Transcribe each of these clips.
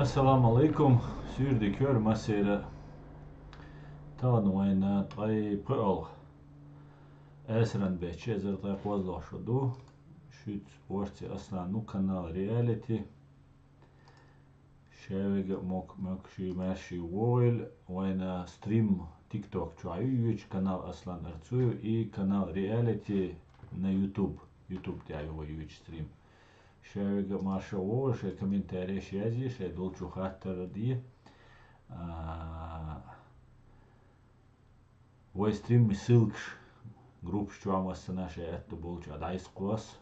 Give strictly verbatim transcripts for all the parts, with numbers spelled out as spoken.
Ассаламу алейкум, суьйре дика йойла массеран. Тахана вайна ткъе пхиъалгӀа эзаран бетта эзар ткъе кхоалагӀа шо ду. Шуьца Орци Аслан ву, канал Реалити. Шаверг а мог-, могаши, маьрши вогӀийла, вайна стрим TikTok чохь ю йоьдуш, канал Аслан Арцуев, и канал Реалити на YouTube. YouTube тӀехь ю вай йоьдуш стрим. Шаверг а марша вогӀийла, шайн комментареш язъе, шайн долчу хаттар де. А, Вай стриман ссылкаш группаш чохь массанхьа шайн аьтто болчу а дӀасакхосса.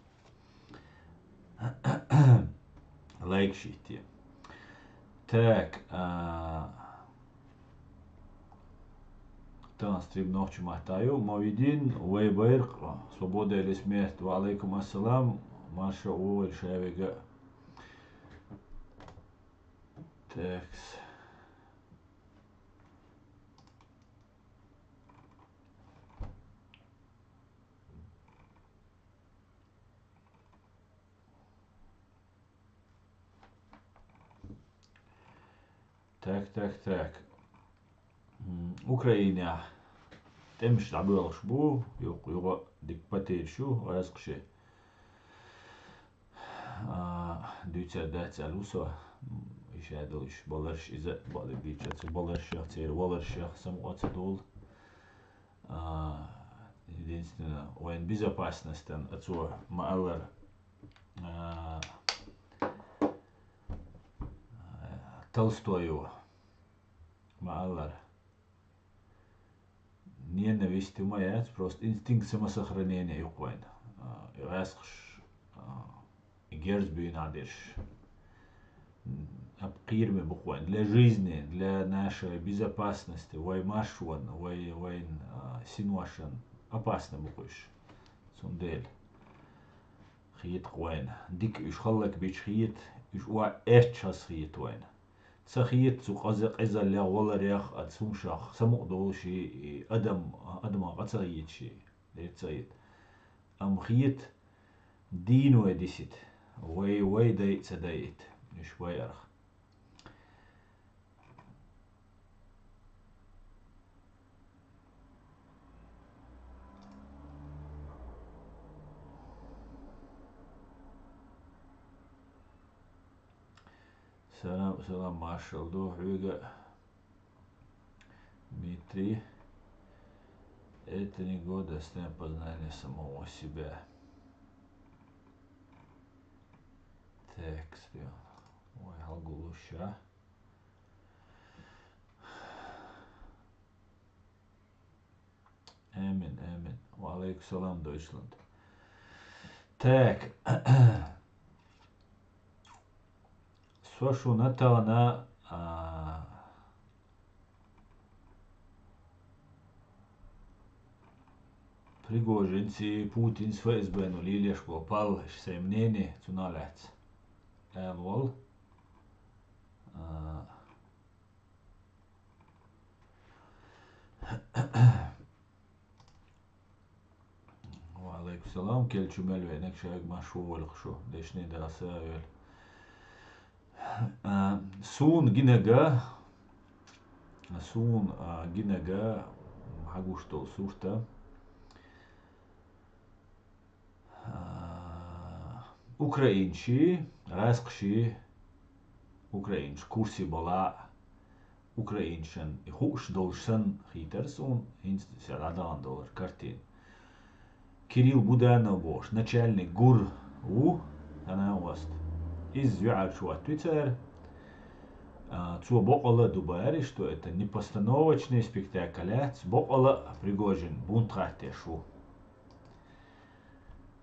Лайкаш йитте. Так, а, тахана стрим нохчийн маттахь ю. Мовидин, вай байракх, Свобода или смерть. Ва алейкум ассалам. Марша вогӀийла шаверг а. Такс. Так, так, так. М, Украинехь тӀемаш дӀабоьлхуш бу, юха, юха дика потеряш ю, гӀазкхашна. А, дуьйцур дац аьлла ву со. М, иштта долуш баларш, иза а бакъдерг дийцича, цу баларшех, церан валаршех самукъа ца долу. А, единственное, вайн безопасностан а цо ма-аллара, а, Толстойо ма-аллара. Ненависть ма яц, просто инстинкт самосохранения ю-кх вайн. А, гӀазкхаш, а, герз буьйна Ӏа дерш. Ап кхераме бу-кх вайн. Для жизни, для нашей безопасности, вай маршонан, вай, вайн, а, синошан опасно бу-кх уьш. Цундела хета-кх вайна. Дика уьш хӀаллакбича хета, уьш охьаэцча хаза хета вайна. Ца хета цу къаза-, къизаллех, валарех, а цу хӀумнех самукъа долуш и адам, адамах къа ца хеташ и. Дера ца хета. Амма хета, дийна вай дисийта. Вай, вай дайа ца дайийта. Уьш вай арх. Салам, салам, маршалла ду хьоьга, Дмитрий. Это не годность, это познание самого себя. Так, спел. Ой, хьалгулуш ша. Амин, амин. Ва алейкум салам, Дойчланд. Так. Со шуна тахана, а, Пригожинций, Путинций, ФСБ-ну лелош болу паллаш, сайн мнение цунах лаьцна ала волу. А, Ва алейкум салам, кел чу мел веанарг, шайга ма шу валха шу, дешнийн даса а велла. А, суна гинага, суна, а, гинага, хьагуш долу сурта. А, украинчий, гӀазкхаший, украинчу курсе бала, украинчан и хууш долуш санна хийтара суна, хӀинца ша дӀадахана долура картина. Кирилл Буданов бохуш, начальник ГУР ву, Танан васт. Иза юьхьарчу хӀоттуьйту цара. А, цо бокъала а ду бара, что это не постановочный спектакль яц, бокъала а Пригожин бунт хаттеш ву.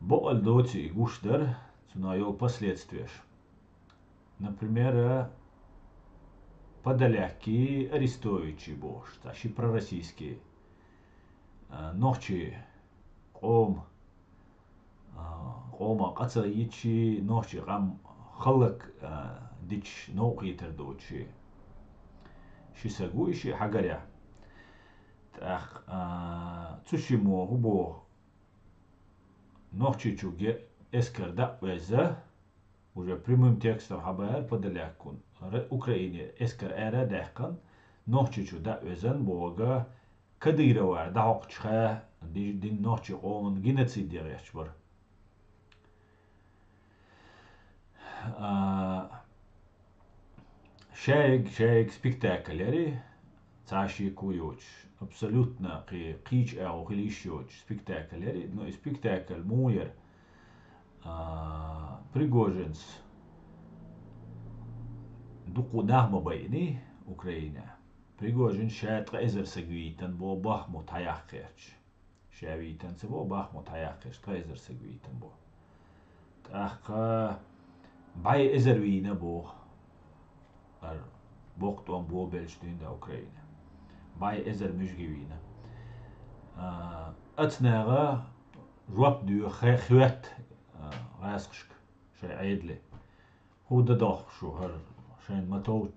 Бокъала доций и гуш дара, цунах йолу последствияш. Например, подолякий, арестовичий бохуш, цхьа ши пророссийский, а, нохчий къом, а, къомах къа ца йитчий, нохчий къам хӀаллак, а, дича новкъахетар доцучий. Ши саг ву и шиъ хьагарехь. ТӀаккха, а, цу шиммо хӀун боху? Нохчийчуьнга эскар дӀа а веза, Уже прямым текстом хьабаьхьар Подоляк-кун. Р-, Украине эскар ара даьккхина, Нохчийчу дӀа а везан боху, Кадыровар дӀахьокхучу ха ди-, дина нохчийн къоман геноцид ян гӀерташ бара. А, шайг, шайг спектакль яри, цхьа шеко йоцуш, абсолютно кхи-, кхечу агӀо хила йиш йоцуш спектакль яри, но и спектакль муха яра? А, Пригожинс дукха нах ма байиний Украине. Пригожин ша ткъа эзар саг вийтан бо Бахмут хьаяккха гӀерташ. Ша вийтан ца бо, Бахмут хьаяккха гӀерташ ткъа эзар саг вийтан бо. ТӀаккха бӀе эзар вийна боху. Ара боккха тӀом болабелча дуьйна Украине. БӀе эзар муьжги вийна. А, ацнагӀа жоп дуьйху хе-, хьоьтту, а, гӀаскхашка шайн Ӏедале. ХӀун дан дохку шу хӀара, шайна ма тов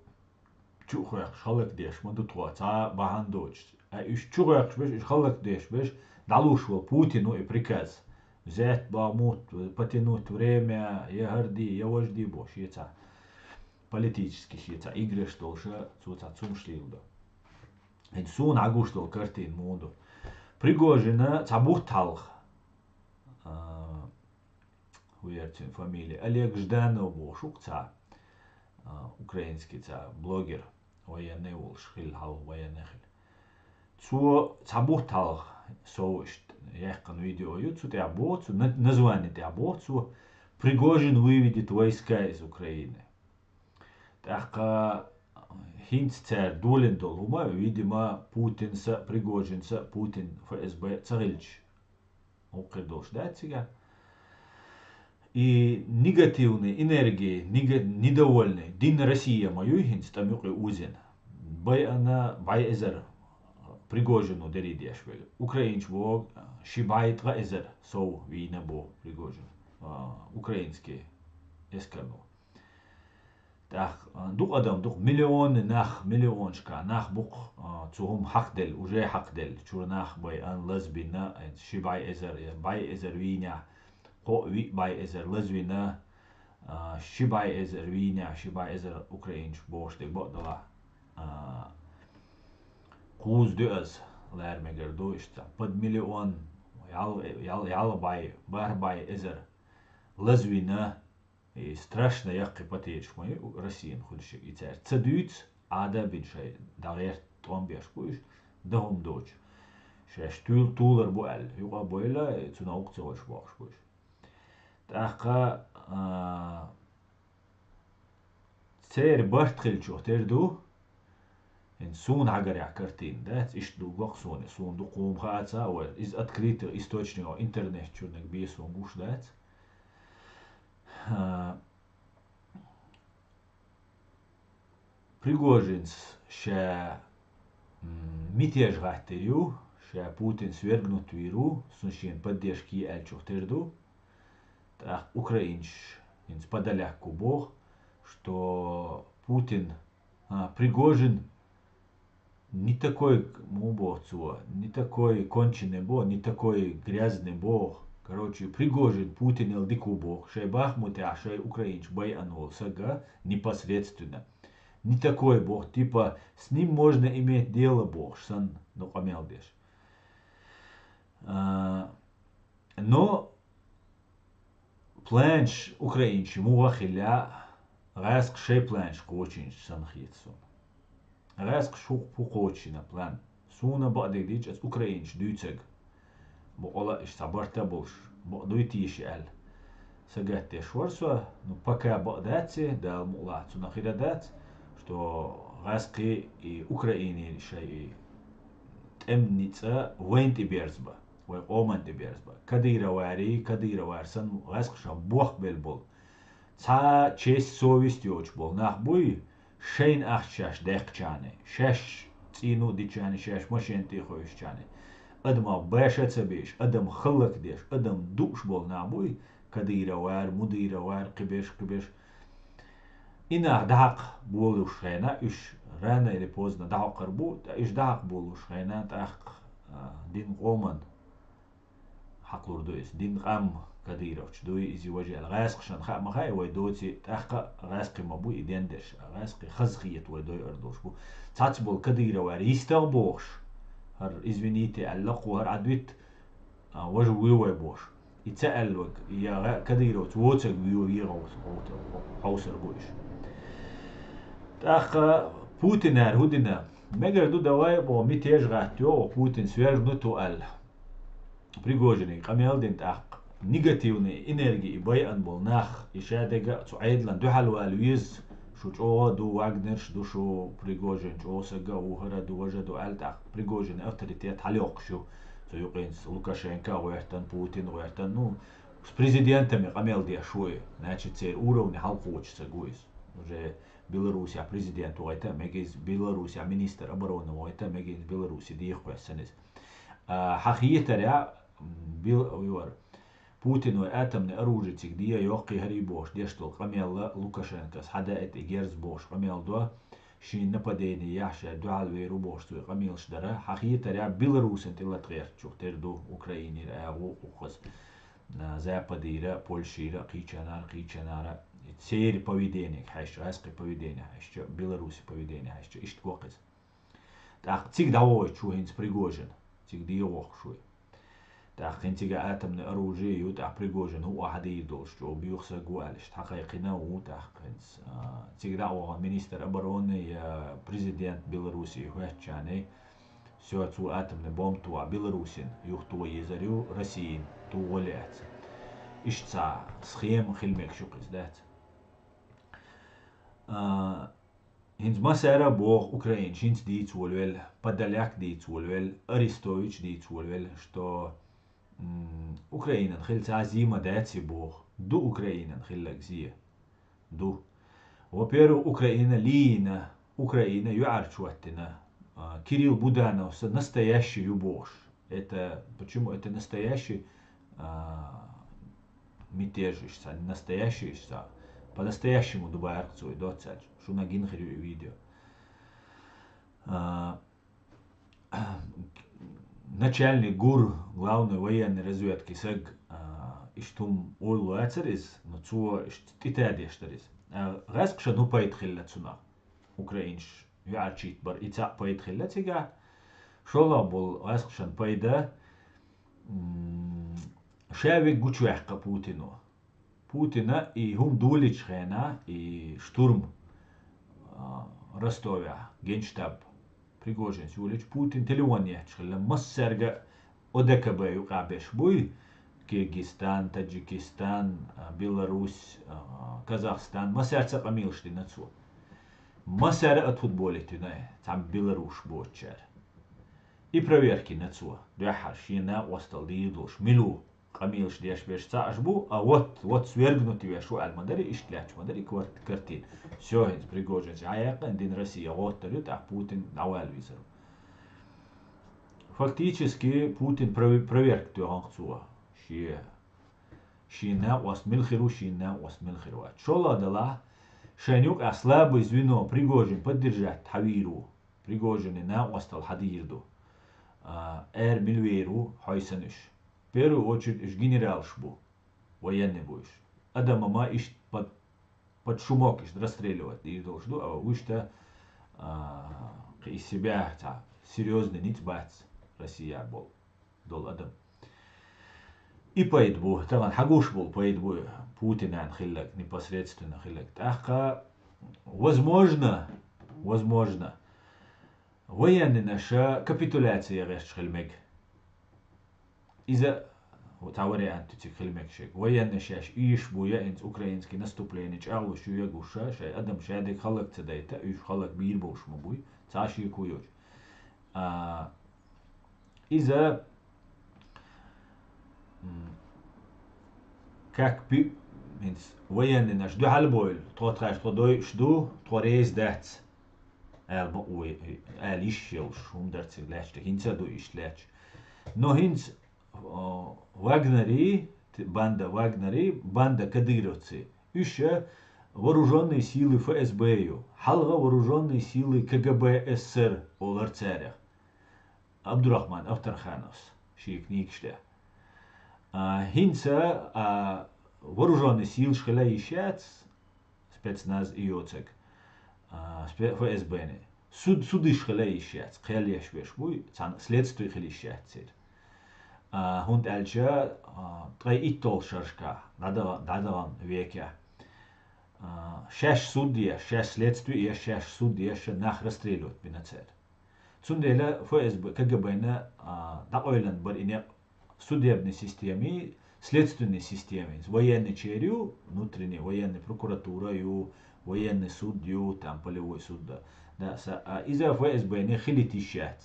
чу а хоьхкуш хӀаллакдеш ма ду тхо, цхьа а бахьана доцуш. Ткъа уьш чу хоьхкуш берш, уьш хӀаллакдеш берш, дӀалуш волу Путин ву и приказ. Взять Бахмут, потянуть время, я хӀара де, я важа де бохуш, шен цхьа политически шен цхьа играш долуш, цо цхьа цумаш лийла до. ХӀинца суна хьан гуш долу картина муха ду? Пригожина цхьа бутт хьалха, а, хӀун яра цуьнан фамилия? Олег Жданов бохуш ву-кх цхьа, а, украинский цхьа блогер, военный волуш хилла, хьалха военный хилла. Цо цхьа бутт хьалха сов иштта яьккхина видео ю, цу тӀехь боху, цу на-, название тӀехь боху цо: «Пригожин выведет войска из Украины». ТӀаккха хӀинца цара долийна долу хӀума, видимо, Путинца, Пригожинца, Путин, ФСБ ца хилча, хӀокхуьра долуш дац цигахь. И негативный энергия, нега-, недовольный дин Россия ма юй хӀинца тӀам юкъе узина. Байана бӀе эзар Пригожину дерий деш верг. Украинчу боху, ши бӀе ткъа эзар сов вийна боху Пригожин, а, украинский эскарно. ТӀаккха, а, дукха адам, дукха миллионы нах, миллионашка нах бу-кх, а, цу хӀума хьакхаделла, уже хьакхаделла, чуьра нах байана, лазбина, а, ши бӀе эзар, я бӀе эзар вийнехь, кхо а, виъ бӀе эзар лазвина, а, ши бӀе эзар вийнехь, ши бӀе эзар украинчу бохуш дерг бакъдала, а, кхуза дуьаза лара мегар ду иштта. Под миллион, ял-, ял-, ял бӀе, бархӀ бӀе эзар лазвина, и страшно яккхий потеряш ма ю Россиян хуьлуш, и цаьрца ца дуьйцу, Ӏада а бина шайн дӀагӀерта тӀом беш бу уьш, дан хӀума доцуш. Шаьш туьл-, тулар бу аьлла, юкъа а бойла, цунах укх ца гӀуш бохуш бу уьш. ТӀаккха, а, церан барт хилчух тера ду, хӀинца суна хьагарехь картина дац, иштта ду гоху суна, суна дукха хӀума хааца а вай, иза открытый источник, интернет чуьрниг бен суна гуш дац. А, Пригожинс ша, м, мятеж гӀаттийр ю, ша Путин свергнуть вийр ву, цунна шена поддержка е аьллачух тера ду. ТӀаккха украинчаш хӀинца Подоляк ву боху, что Путин, а, Пригожин не такой, муха боху цо, не такой конченый бо, не такой грязный бо. Короче, Пригожин Путинел дика ву боху, шайн Бахмутехь шайн украинчу байъан волу сага непосредственно. Не такой боху, типа, с ним можно иметь дело бохуш санна, ну, къамел деш. А, но планш украинчу муха хилла, гӀаьскхаша шайн планш кхочийначу санна хета суна. ГӀаьскхаша хӀу-, хӀу кхочийна план? Суна бакъдерг дийча аса украинчу дуьйцург. Бакъала иштта цхьа барта а болуш, бакъ дуй тийша аьлла. Сагатдеш вара со, ну, пока бакъ дац и, Дала мукъалахь цунах хир а дац, что гӀаьскхий и Украинин шайн и тӀеман ницкъ вайна тӀе берзабан, вайн къоман тӀе берзабан. Кадыровари, Кадыровар санна гӀаьскхаша бохкабелла болу. Цхьа честь, совесть йоцуш болу нах буй, шайна ахча шаьш даьккхичарна, шаьш цӀийно а дичарна, шаьш машен тӀе а хевшичарна. Адамах баша а ца беш, адам хӀаллакдеш, адам дууш болу нах буй, Кадыровар, Мудыровар, кхиберш, кхиберш. И нах дӀахьакха болуш хенахь, уьш рано или поздно дӀахьокхур бу, ткъа уьш дӀахьакха болуш хенахь, тӀаккха, а, дин къоман Хьакхалур ду иза. Дин къам Кадыровча дуй иза важа аьлла. ГӀаьскхашна хаа ма хаьа вай доций, тӀаккха а гӀаьскхий ма бу и дендерш. ГӀаьскхий хазахета вай дойур долуш бу. Цхьацца болу Кадыров аьлла, йистагӀа бохуш. ХӀара извините аьлла, кху хӀара Ӏадвитта, а, важа вуй вай бохуш. И ца аьлларг, я гӀа-, Кадыровца воцург вуй вегӀа хьовсар бу уьш. ТӀаккха Путинара хӀу дина? Мегар ду, давай, боху, мятеж гӀаттайо, Путин свергнут ву аьлла. Пригожине къамел дина тӀаккха. Негативный энерги и байъина болу нах, и шадерг а цу Ӏедална дуьхьал вала веза, шу чӀогӀа а ду, Вагнерш ду шу, Пригожин чӀогӀа саг а ву, хӀара а ду, важа а ду аьлла тӀаккха. Пригожин авторитет хьалайоккхуш ю. Цу юкъенца Лукашенко а гӀоьртина, Путин а гӀоьртина, ну, с президентами къамел деш ву и, значит, церан уровне хьалкхочуш саг ву иза. Уже Беларусехь президент ву гӀайта а мега иза, Беларусехь министр обороны ву гӀайта а мега иза, Беларуси дехьа кхоьссина иза. А, хьан хетарехь, м, бил-, вара, Путин вай атомный оружие цига де а йоккхий хӀарий бохуш деш долу къамел а Лукашенкос хьадаийта и герз бохуш къамел до, шен нападение яхь ша дуьхьал вер ву бохуш цо и къамелаш дара, хьан хетарехь Беларусина тӀе лата гӀертачух тера ду Украинера агӀо укхаза, а, Западера, Польшера, кхечанара, кхечанара, церан поведениега хьаьжча, гӀаьскхи поведение хьаьжча, Беларуси поведение хьаьжча, иштта го-кх иза. ТӀаккха цига дӀавойтуш ву хӀинца Пригожин, цига дегӀа вохкуш ву. ТӀаккха хӀинца цига атомный оружие ю, тӀаккха Пригожин хӀуъа хьадийр долуш чӀогӀа боьха саг ву аьлла, иштта хьакхайкхина ву тӀаккха хӀинца. А, цига дӀа а вахана министр обороны я президент Белоруссии хӀоьттича, всё, цо атомный бомба тоха Беларусина юхатоха езар ю, Россина тохале аьлла. Иштта цхьа схема хила мегаш ю-кх иза, дац? А, ХӀинца массара а боху, Украинаш хӀинца дийца волавелла, Подоляк дийца волавелла, Арестович дийца волавелла, что, м, Украинан хила цхьа а зе ма дац и боху. Ду Украинан хилларг зе? Ду. Во-первых, Украина лийна, Украина юьӀарчу хӀоттийна, а, Кирилл Будановс настоящий ю бохуш. Это, почему это настоящий, а, мятеж ишца, настоящий ишца? По-настоящему ду баьркхацой доццаьлча. Шуна гина хир ю и видео. А, начальник ГУР, главный военной разведки саг, а, иштта хӀума ойла лоьцар иза, но цо иштта тӀетадеш дара иза. А, гӀаьскхашна хӀун пайда хилла цунах? Украинаш юьӀарчийта бара, и цхьаъ пайда хилла цигахь. ШолгӀа болу гӀаьскхашна пайда, м, ша вег гучуваьккха Путино. Путина и хӀума долийча хенахь, и штурм, а, Ростовехь, генштаб, Пригожинс йолийча, Путин телефон етташ хилла, массаьрга а О Д К Б юкъахь берш буй, Киргизстан, Таджикистан, а, Беларусь, а, Казахстан, массаьрца а къамелаш дина цо. Массара а тхуд болийтина, цхьа беларуш боцучара. И проверка йина цо, дуьххьара шен накъостал дийр долуш, мила ву, къамелаш деш берш цхьаъ аш бу, а вот, вот свергнут веш ву аьлла ма дарий, иштта лаьтташ ма дарий кварт-, картина. Всё, хӀинца Пригожинца Ӏаяьккхина дина Россия гӀоттар ю, тӀаккха Путин дӀавала везар ву. Фактически Путин прове-, проверка тоьхна-кх цо. Шен, шен накъост мила хир ву, шен накъост мила хир вац. ШолгӀа делахь, шайна юкъахь слабый звено Пригожин поддержать хьавийр ву. Пригожины накъостал хьадийр ду. А, эр мила вер ву, хьой санна уьш. В первую очередь уьш генералш бу, военный бу уьш. Адамма иштта под, под шумок иштта расстреливать дийр долуш ду, а уьшта, а, кхин из себя цхьа серьёзный ницкъ бац Россия болу, долу адам. И пайда бу, тахана хьагуш болу пайда бу Путинан хилларг, непосредственно хилларг. ТӀаккха, возможно, возможно, военныйнаша капитуляция гӀерташ хила мега. Иза цхьа вариант ю цига хила мегаш ерг. Военный шаьш ийш бу я хӀинца украинский наступление чӀагӀлуш ю я гуш, шайн адам шадерг хӀаллак ца дайта, уьш хӀаллак бийр болуш ма буй, цхьа шеко йоцуш. А, иза, м, как пи-, хӀинца военныйнаш дуьхьал бойла, тхо тхаьш тхо дойуш ду, тхо реза дац. Аьлла бакъо, аьлла йиш йолуш хӀума дара цига лаьтташ, хӀинца а ду иштта лаьтташ. Но хӀинца, а, Вагнери, т-, банда Вагнери, банда кадыровцы, уьш вооружённые силы Ф С Б ю, хьалха вооружённые силы К Г Б С С Р олар царех. Абдурахман Авторхановс шен книгаш тӀехь. А, хӀинца, а, вооружённый силаш хила йиш яц, спецназ и йоцург, а, спе-, ФСБ-н. Суд, судаш хила йиш яц, кхел еш веш буй, цхьана следстви хила йиш яц церан. А, хӀунда аьлча, а, ткъе итталгӀачу шерашкахь, дӀадахана, дӀадахана векехь, а, шаьш суд еш, шаьш следстви еш, шаьш суд еш нах расстреливать бина цара. Цундела ФСБ, КГБ-на, а, дӀакъевлина бара и некъ судебный системий, следственный системий. Военный чер ю, внутренний военный прокуратура ю, военный суд ю, там полевой суд, да. Да, са-, а, иза ФСБ-н хилийта йиш яц.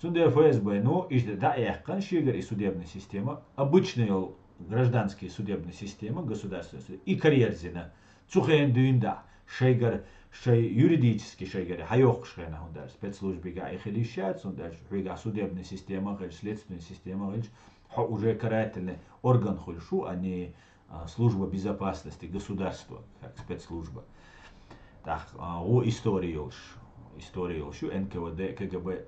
Цундела ФСБ, ну, иштта дӀа а яьккхина шегара и судебный система, обычный йолу гражданский судебный система, государственный суд, и караерзина. Цу хенахь дуьйна дӀа, шайгара, шайн юридически шайгара хьайоккхуш хенахь, хӀунда аьлча спецслужбигахь и хила йиш яц, хӀунда аьлча хьоьгахь судебная система а хилча, следственная система а хилча, хьо уже карательный орган хуьлуш ву, а не, а, служба безопасности государства, как спецслужба. ТӀаккха, а, ву истори йолуш, истори йолуш ю НКВД, КГБ.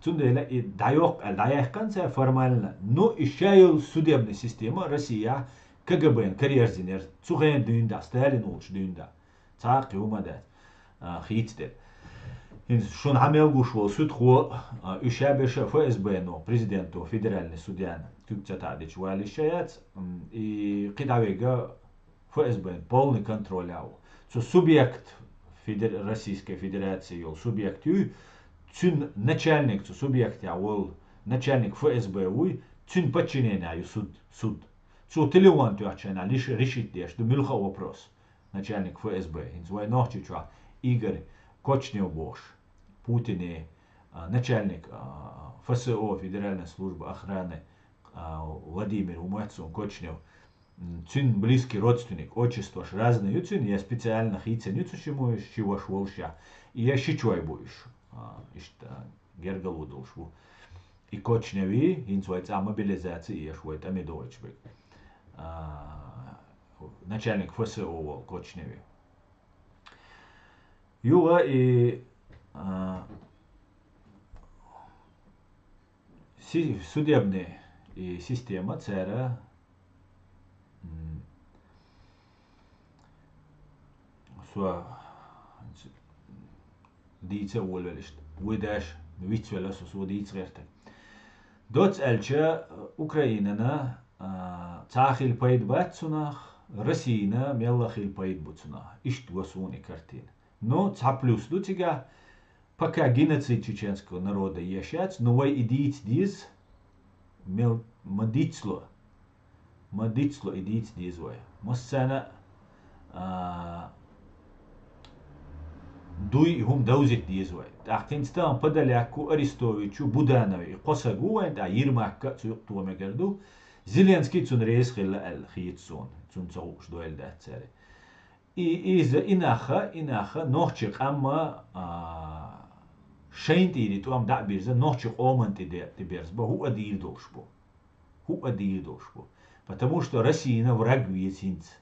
Цундела и дӀайоккху аьлла, дӀаяьккхина цара формально. Ну, и ша йолу судебная система Россия КГБ-н караерзинера цу хенахь дуьйна дӀа, Сталин волчу дуьйна дӀа. Цхьа а кхин хӀума дац, а, хийцадерг. ХӀинца шуна хьан мел гуш волу суьдхо, а, уьш ша берш а ФСБ-но, президенто, федеральный судьяна куьг ца таӀдича валийша яц, м, и кхин дӀавега ФСБ-н полный контроль а ву. Цу субъект федер-, Российской Федерации йолу субъект юй, цуьнан начальник цу субъектехь волу, начальник ФСБ вуй, цуьнан подчинение ю суд, суд. Цо телефон тоьхча хенахь лиш-, решить деш ду муьлхха а вопрос. Начальник ФСБ, хӀинца вай Нохчийчохь Игорь Кочнев бохуш, Путине, а, начальник, а, ФСО, Федеральной службы охраны, а, Владимир, ву моьтту суна, Кочнев, м, цуьнан близкий родственник, отчестваш разный ю цуьнан, я специально хийцина ю цу шиммо, ши ваша волушехь, и я ши чой бу уьш, а, иштта гергарло долуш ву. И Кочневи, хӀинца вай цӀа мобилизаци еш вай тӀаме дохуьйтуш берг. А, начальник ФСО волу Кочневи. Юха и, а, си-, судебный и система цара, м, со дийца а волавелла иштта. Вуй даш, вицвелла со, со дийца гӀертарг. Доцца аьлча, Украинана, а, цхьа а хила пайда бац цунах, Россина мелла а хила пайда бу цунах. Иштта го суна и картина. Но цхьа плюс ду цигахь, пока геноцид чеченского народа еш яц, но вай и дийца деза, мел ма дицло. Ма дицло и дийца деза вай. Массарна а, дуй и хӀума довзийта деза вай. ТӀаккха хӀинца тахана Подоляку, Арестовичу, Буданове и кхо саг ву вайн тӀехь, Ермакка а цу юкъа тоха мегар ду. Зеленский цунна реза хилла аьлла хета суна. Цунна ца хууш дойла дац цара. И иза и наха, и наха нохчи къамма, а, шайна тӀера тӀом дӀа а бирза, нохчи къоман тӀе де-, тӀе берза бан хӀуъа дийр долуш бу. ХӀуъа дийр долуш бу. Потому что Россина враг веза хӀинца.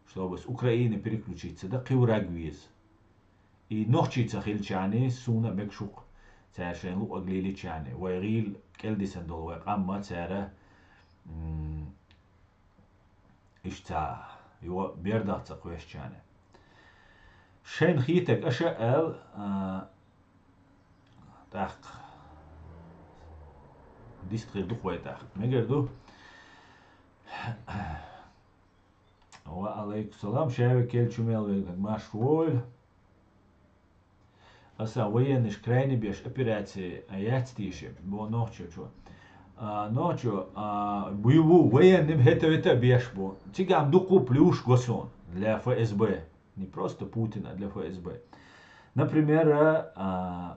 Чтобы с Украины переключиться, да кхин враг веза. И нохчий ца хилчарний, суна а мегаш ву-кх, цара шайн луъург лелийчарний, вай гӀийла кӀелдисина долу вай къамма цара, м, иштта ца, йо, бердах ца кхоьссичарний. Шайна хетарг аша а аьлла, а, тӀаккха дистхир ду-кх вай тӀаккха. Мегар ду? Ва алейкум салам, шаьве кел чу мел вегнаг марш войла. Аса военныйш крайне беш операци яц тийши, бо нохчо чу. А, нохчо, а, бу, бу, военныйм хӀета-вета беш бу. Цигахь дукха плюш го суна для ФСБ. Не просто Путина, а для ФСБ. Например, а,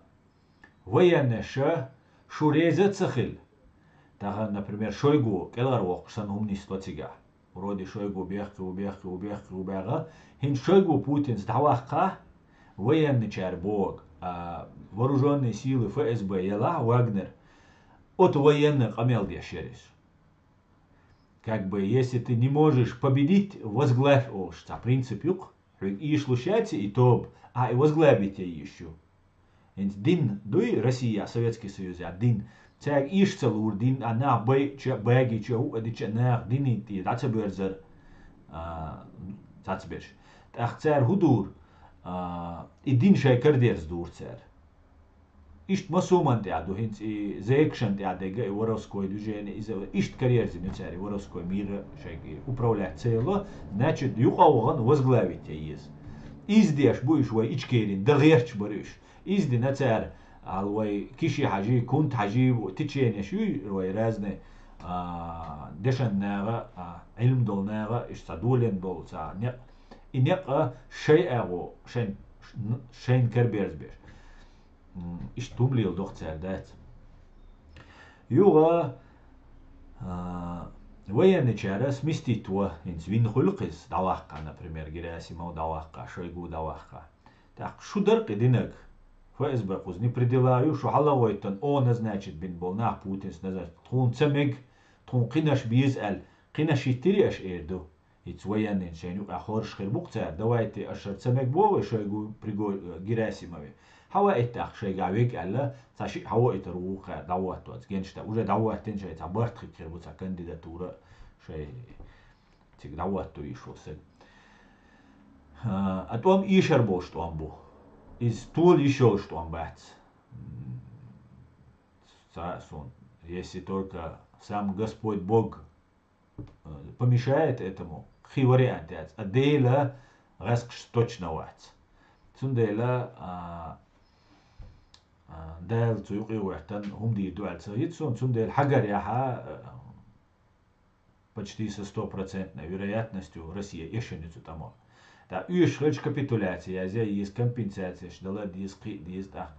военныйша шу реза а ца хилла. Тахана, например, Шойгу кӀелхьарвоккхуш санна хӀума нисло цигахь. Вроде Шойгу бехке ву, бехке ву, бехке ву баьгӀа. ХӀинца Шойгу Путинца дӀаваккхахь, военныйчара боху, а, вооружённые силы ФСБ елахь, Вагнер, оцу военныйна къамел деш яра иза. Как бы, если ты не можешь победить, возглавь олуш цхьа принцип ю-кх. Хьоьга ийшлуш яц и тоба, ахь и возглавить ян йиш ю. ХӀинца дин дуй Россия, Советский Союз, я дин, Цаьрга эша ца луур дин, а нах байча, багича, хӀуъа дича нах динин тӀе дӀа ца боьрзар, а, цаца берш. ТӀаккха цара хӀу дуур, а, и дин шай карадерза дуур цара. Иштта масуман тӀехь ду, хӀинца и зекшан тӀехь дега, и воровской движение, иза иштта карьерзина цара, и воровской мира шайга и управлять ца ело, значит, юкъа вахана возглавить я еза. Из деш бу иш вай Ичкерин, да гӀерч бар иш. Из дина цара, ал вай Киши-Хьажи, Кунт-Хьажи, теченеш юй вай разный, а, дешан нагӀа, а, Ӏилм дол нагӀа, иш ца долен дол, ца некъ. И некъа шай агӀо, шайн, шайн карберзбеш. М, иштта хӀума леладо-кх цара, дац. Юха, а, военный чара сместить во, хӀинца вин хуьлу-кх иза, дӀаваккха, например, Герасимов дӀаваккха, Шойгу дӀаваккха. ТӀаккха шу дар-кх и динарг? ФСБ кхуза не при делах ю, шу хьалагӀойтан, о, назначить бина болу нах Путинс назначить. Тхуна ца мега, тхуна кхинаш беза аьлла, кхинаш йиттирий аша эр ду? ХӀинца военныйна шайна юкъахь хоржуш хир бу-кх цара, давайте аша хӀара ца мега боху, Шойгу, Приго-, Герасимове. Хьаваийта тӀаккха шайгахь вега аьлла, цхьа шиъ хьавоуьйтур ву-кх генштаб. Уже дӀавоттийна шайн цхьа барт хир бу, цхьа кандидатура шайн цига дӀавоттур йиш волу стаг. А, а тӀом эшар болуш тӀом бу. Иза тола йиш йолуш тӀом бац. М, ца а суна, если только сам Господь Бог, э, помешает этому, кхин вариант яц. А Дела гӀаьскхаш точно вац. Цундела, а, а, Дала цу юкъе ваьттан хӀума дийр ду аьлла ца хета суна, цундела хьагарехьа, а, почти со стопроцентной вероятностью Россия эшина ю цу тӀамо. ТӀаккха оьшуш хилча капитуляция язъян еза, компенсацияш дала деза, кхиа деза тӀаккха.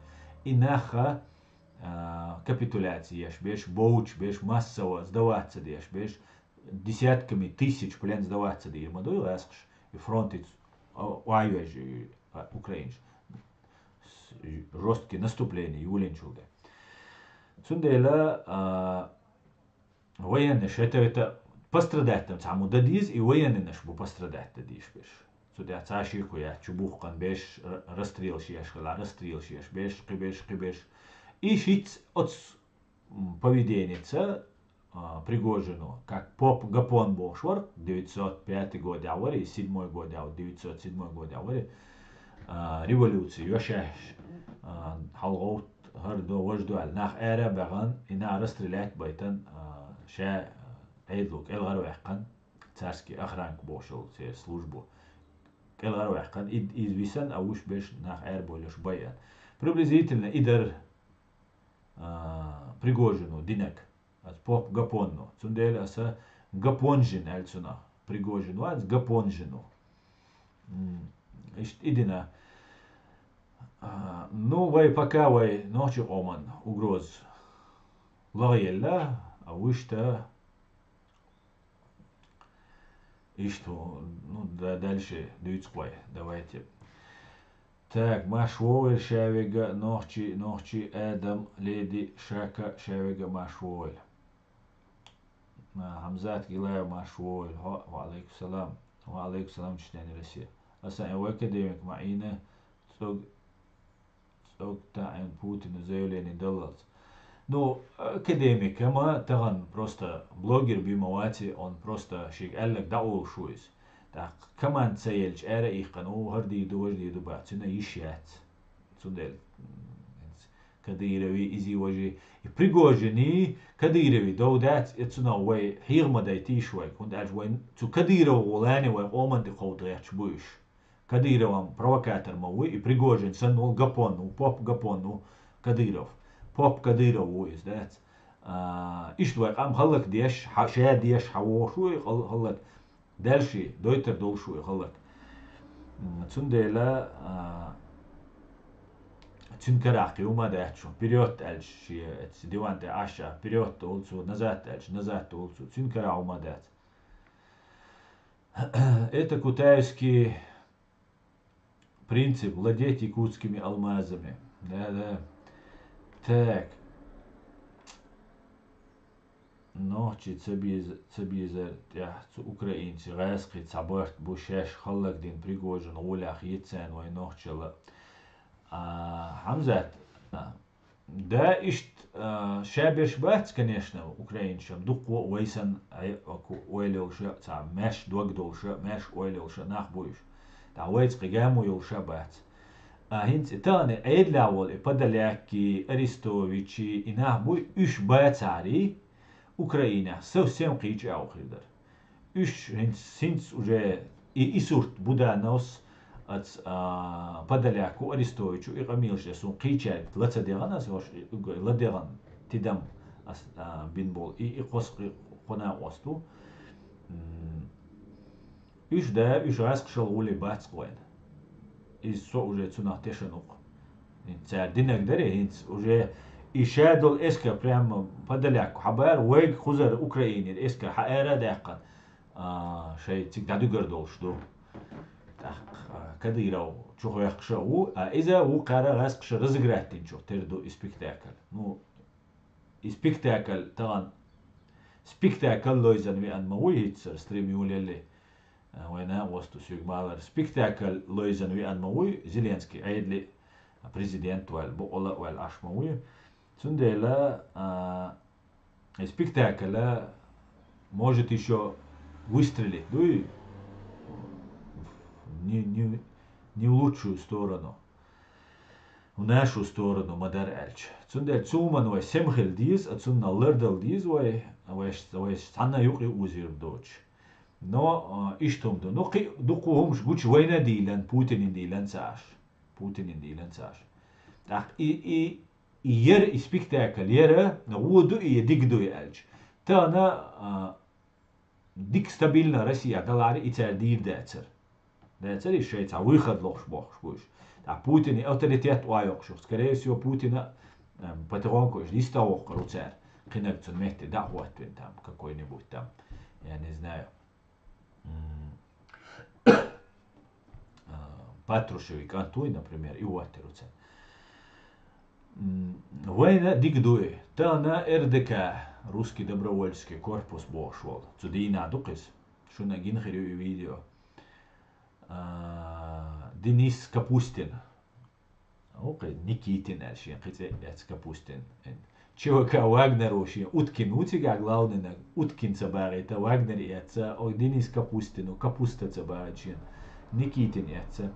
И наха, а, капитуляция еш беш, бовча беш, массово сдаваться деш беш, десятками тысяч плен сдаваться дийр ма ду гӀаьскхаш, и фронтица, а, охьайоьжна, а, украинаш. С-, жёсткое наступление юлинчул де. Цундела, а, военныйш хӀета-вета пострадать дан цхьаммо дан деза, и военныйш бу пострадать дан дезаш берш. Цу тӀехь цхьа шеко яц, чу бухкан берш, р-, расстрелаш еш хила, расстрелаш еш берш, кхин берш, кхин берш. И шиц оцу, м, поведеница, а, Пригожину, как поп Гапон бохуш вара, девятьсот пятый годехь вара, и седьмой годехь, девятьсот седьмой годехь вара, а, революция йо шаьш, а, хьалагӀовтта, хӀара до, важа до аьлла, нах ара а баьхна, и нах расстрелять а байтан, а, ша, а, Ӏедало кӀелгӀарваьккхина, царский охранка бохуш йолу церан службо. КӀелгӀарваьккхина, и, иза висина, а вуьш берш нах арабовлуш байъина. Приблизительно и дара, а, Пригожину динарг. Аса поп Гапонну. Цундела аса Гапонжин аьлла цунах. Пригожин вац, Гапонжину. М, иштта и дина. А, ну, вай пока вай нохчийн къоман угроза лахъелла, а вуьшта иштта, ну, да-, дальше дуьйцу вай, давайте. Так, Машвовель шавега, нохчи, нохчи, Адам, леди, шака, шавега, Машвовель. А, Хамзат Гилаев, Машвовель, хо, ва алейкум салам. Ва алейкум салам, Чечня, Россия. Аса, э, академик Маина, цог, цог таӀин Путину заявление даллалц. Ну, академик, ама тахана просто блогер би ма вац, он просто шига аьлларг дӀаолуш ву иза. ТӀаккха команда ца елча, ара а иккхина, о, хӀара дийр ду, важа дийр ду бац, цуьнан йиш яц. Цундела, м, Кадырови, изий, важий, и Пригожиний, Кадырови дов дац, и цунах вай хьеха ма дайта йиш вайга, хӀунда аьлча вай цу КадыровгӀоллани вай къоман тӀе кховдагӀерташ бу уьш. Кадырован провокатор ма вуй, и Пригожин санна волу Гапон ву, поп Гапон ву Кадыров. Поп Кадыров ву иза, дац. А, иштта вай къам хӀаллакдеш, хьа-, ша деш, хьан вохуш ву и хӀал-, хӀаллак. Дальше дойтар долуш ву и хӀаллак. М, цундела, а, цуьнан карахь кхин хӀума дац шун. Вперёд аьлча, шен эцу диван тӀе Ӏаш, вперёд олу цо, назад аьлча, назад олу цо. Цуьнан карахь хӀума дац. Это кутаевский принцип владеть якутскими алмазами. Да, да. Так. Нохчий ца беза-, ца безар тӀехь цу украинций гӀаьскхий цхьа барт бу шаьш хӀаллакдина Пригожин гӀолехь хета царна вайн нохчалла. А, Хьамзат, а, да, иштта А, ша берш бац, конечно, украинцаш-м дуккха а вай санна, ай, аку ойла йолуш а, цхьа маьрша дог долуш а, маьрша ойла йолуш а нах бу уьш. ТӀаккха вайца кхин гамо йолуш а бац. А хӀинца и тахана Ӏедалехь волу и Подоляки, Арестовичи, и нах буй, уьш бацахьарий, Украинехь совсем кхечу агӀо хир дара. Уьш хӀинца, хӀинца уже и, и сурт Будановс, аца, а, Подоляку, Арестовичу, и къамелаш деш суна кхечаьрга ла ца дегӀана, аса хӀорш и, уггар ла дегӀана тидам ас, а, бина болу и, и кхо ски-, кхо накъост ву. М, уьш да, уьш гӀаскхашал гӀуле бац кхойна. Иза со уже цунах тешан ву-кх. ХӀинца цара динарг даре, хӀинца уже и ша долу эскар прямо Подоляку хьабара, вайга кхузара Украинера эскар хьаара а даьккхина, а, шайн цига дӀадуьгар долуш ду. ТӀаккха, а, Кадыров чухвехкаш а ву, а иза вукхара гӀаскхаша разыграть динчух тера ду и спектакль. Ну, и спектакль тахана, спектакль лойзан веана ма вуй хӀинццара стрим юлелли, а, вайн накъосту соьга ма аллара. Спектакль лойзан веана ма вуй Зеленский, Ӏедале президент ваьлла, бакъала а ваьлла Ӏаш ма вуй. Цундела, а, и спектакль а может ещё выстрелить, дуй? Не, не, не в лучшую сторону. В нашу сторону ма-дарра аьлча. Цундела цу хӀуманна вай сема хила деза, а цунна лардала деза вай, вайш, вайш цхьанна юкъа озийр доцуш. Но, а, иштта хӀума ду. Ну, кхин дукха хӀумаш гучу вайна а дийлан, Путинан дийлан ца Ӏаш. Путинан дийлан ца Ӏаш. ТӀаккха и, и, и яра, и спектакль яра, но вон ду и, я дика ду и аьлча. Тахана, а, дика стабильно Россия даларе и цара дийр дацара. Дацара и шайца выход лохуш бохуш бу уьш. ТӀаккха Путинан авторитет охьайоккхуш ю. Скорее всего, Путина, эм, патагонку уьш листа воккхур ву цара. Кхинарг цунна метте дӀа а хӀоттавина там, какой-нибудь там, я не знаю. М, а, Патрушеви кӀант вуй, например, и ваттар ву царна. М, вайна дика дуй. Тахана РДК, Русский добровольческий корпус бохуш волу. Цу дийнахь ду-кх иза. Шуна гина хир ю и видео. А, Денис Капустин. Окей, Никитин аьлла шен кхин цӀе а эцна Капустин. ЧВК Вагнер ву шен, Уткин ву цигахь главный наг, Уткин ца багӀийта, Вагнер эцна, о, Денис Капустин ву, Капуста ца багӀийта шен, Никитин эцна.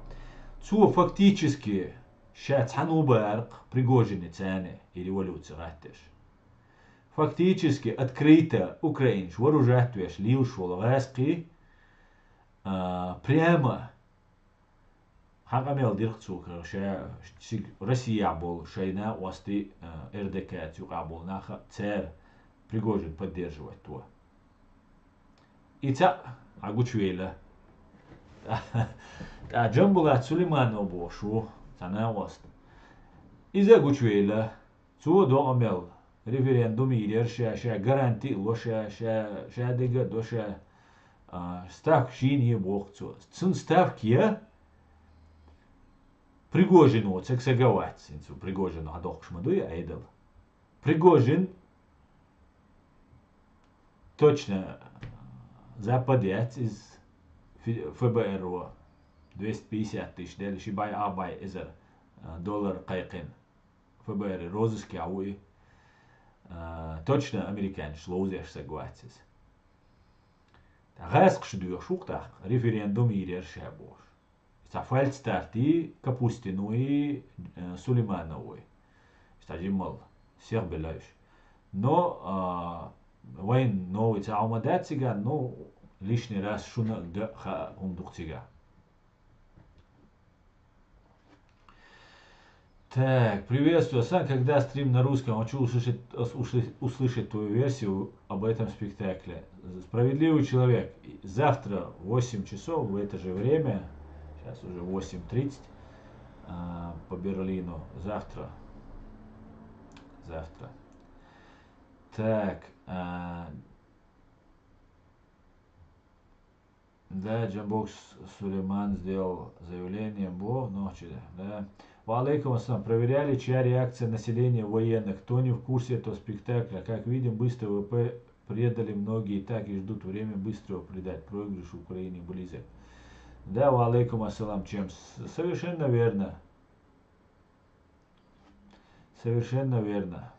Цо фактически ша цхьаьна ву баьркх Пригожине царна и революци гӀаттеш. Фактически открыто украинаш вооружать веш лелаш волу гӀаскхий, а, прямо хьан къамел дирх цо кара, ша цига Россияхь болу шайн накъостий, а, РДК-ца юкъахь болу нах а, цара Пригожин поддерживать до. И цхьаъ хьан гучувейла. ТӀаккха Джамбулат Сулейманов бохуш ву, цхьа накъост. Иза а гучувейла. Цо догӀу мел референдум йийр яра ша, ша гаранти а ло ша, ша, ша дерг а до ша, а, ставка шийна е боху цо. Цунна ставка е Пригожин воцург сага вац, хӀинца Пригожин хьадоккхуш ма дуй Ӏедал. Пригожин точно Запад яц иза, фи-, ФБР-о двести пятьдесят тысяч делла, ши бӀе, а бӀе эзар, а, доллар кхайкхина. ФБР розыскехь ву и. А, точно американцаш ловзеш саг вац иза. ГӀаскхаш доьхуш ву-кх тӀаккха, референдум йийр яра ша бохуш. Цхьа фальстарт и Капустин ву и, э, Сулейманов ву и. Цхьа жиммал сехбелла уьш. Но, а, вайн новый цхьа хӀума дац цигахь, но лишний раз шуна а га а хаа хӀума ду-кх цигахь. Так, приветствую, Асан. Когда стрим на русском? Хочу услышать, ус-, услы-, услышать твою версию об этом спектакле. Справедливый человек. Завтра в восемь часов в это же время, сейчас уже восемь тридцать, а, по Берлину. Завтра. Завтра. Так, а, Да, Джамбокс Сулейман сделал заявление, бо, ночи, да. Ва алейкум ассалам. Проверяли, чья реакция населения военных. Кто не в курсе этого спектакля? Как видим, быстро ВП предали многие, так и ждут время быстрого предать. Проигрыш Украины близок. Да, ва алейкум ассалам, Чемс. Совершенно верно. Совершенно верно.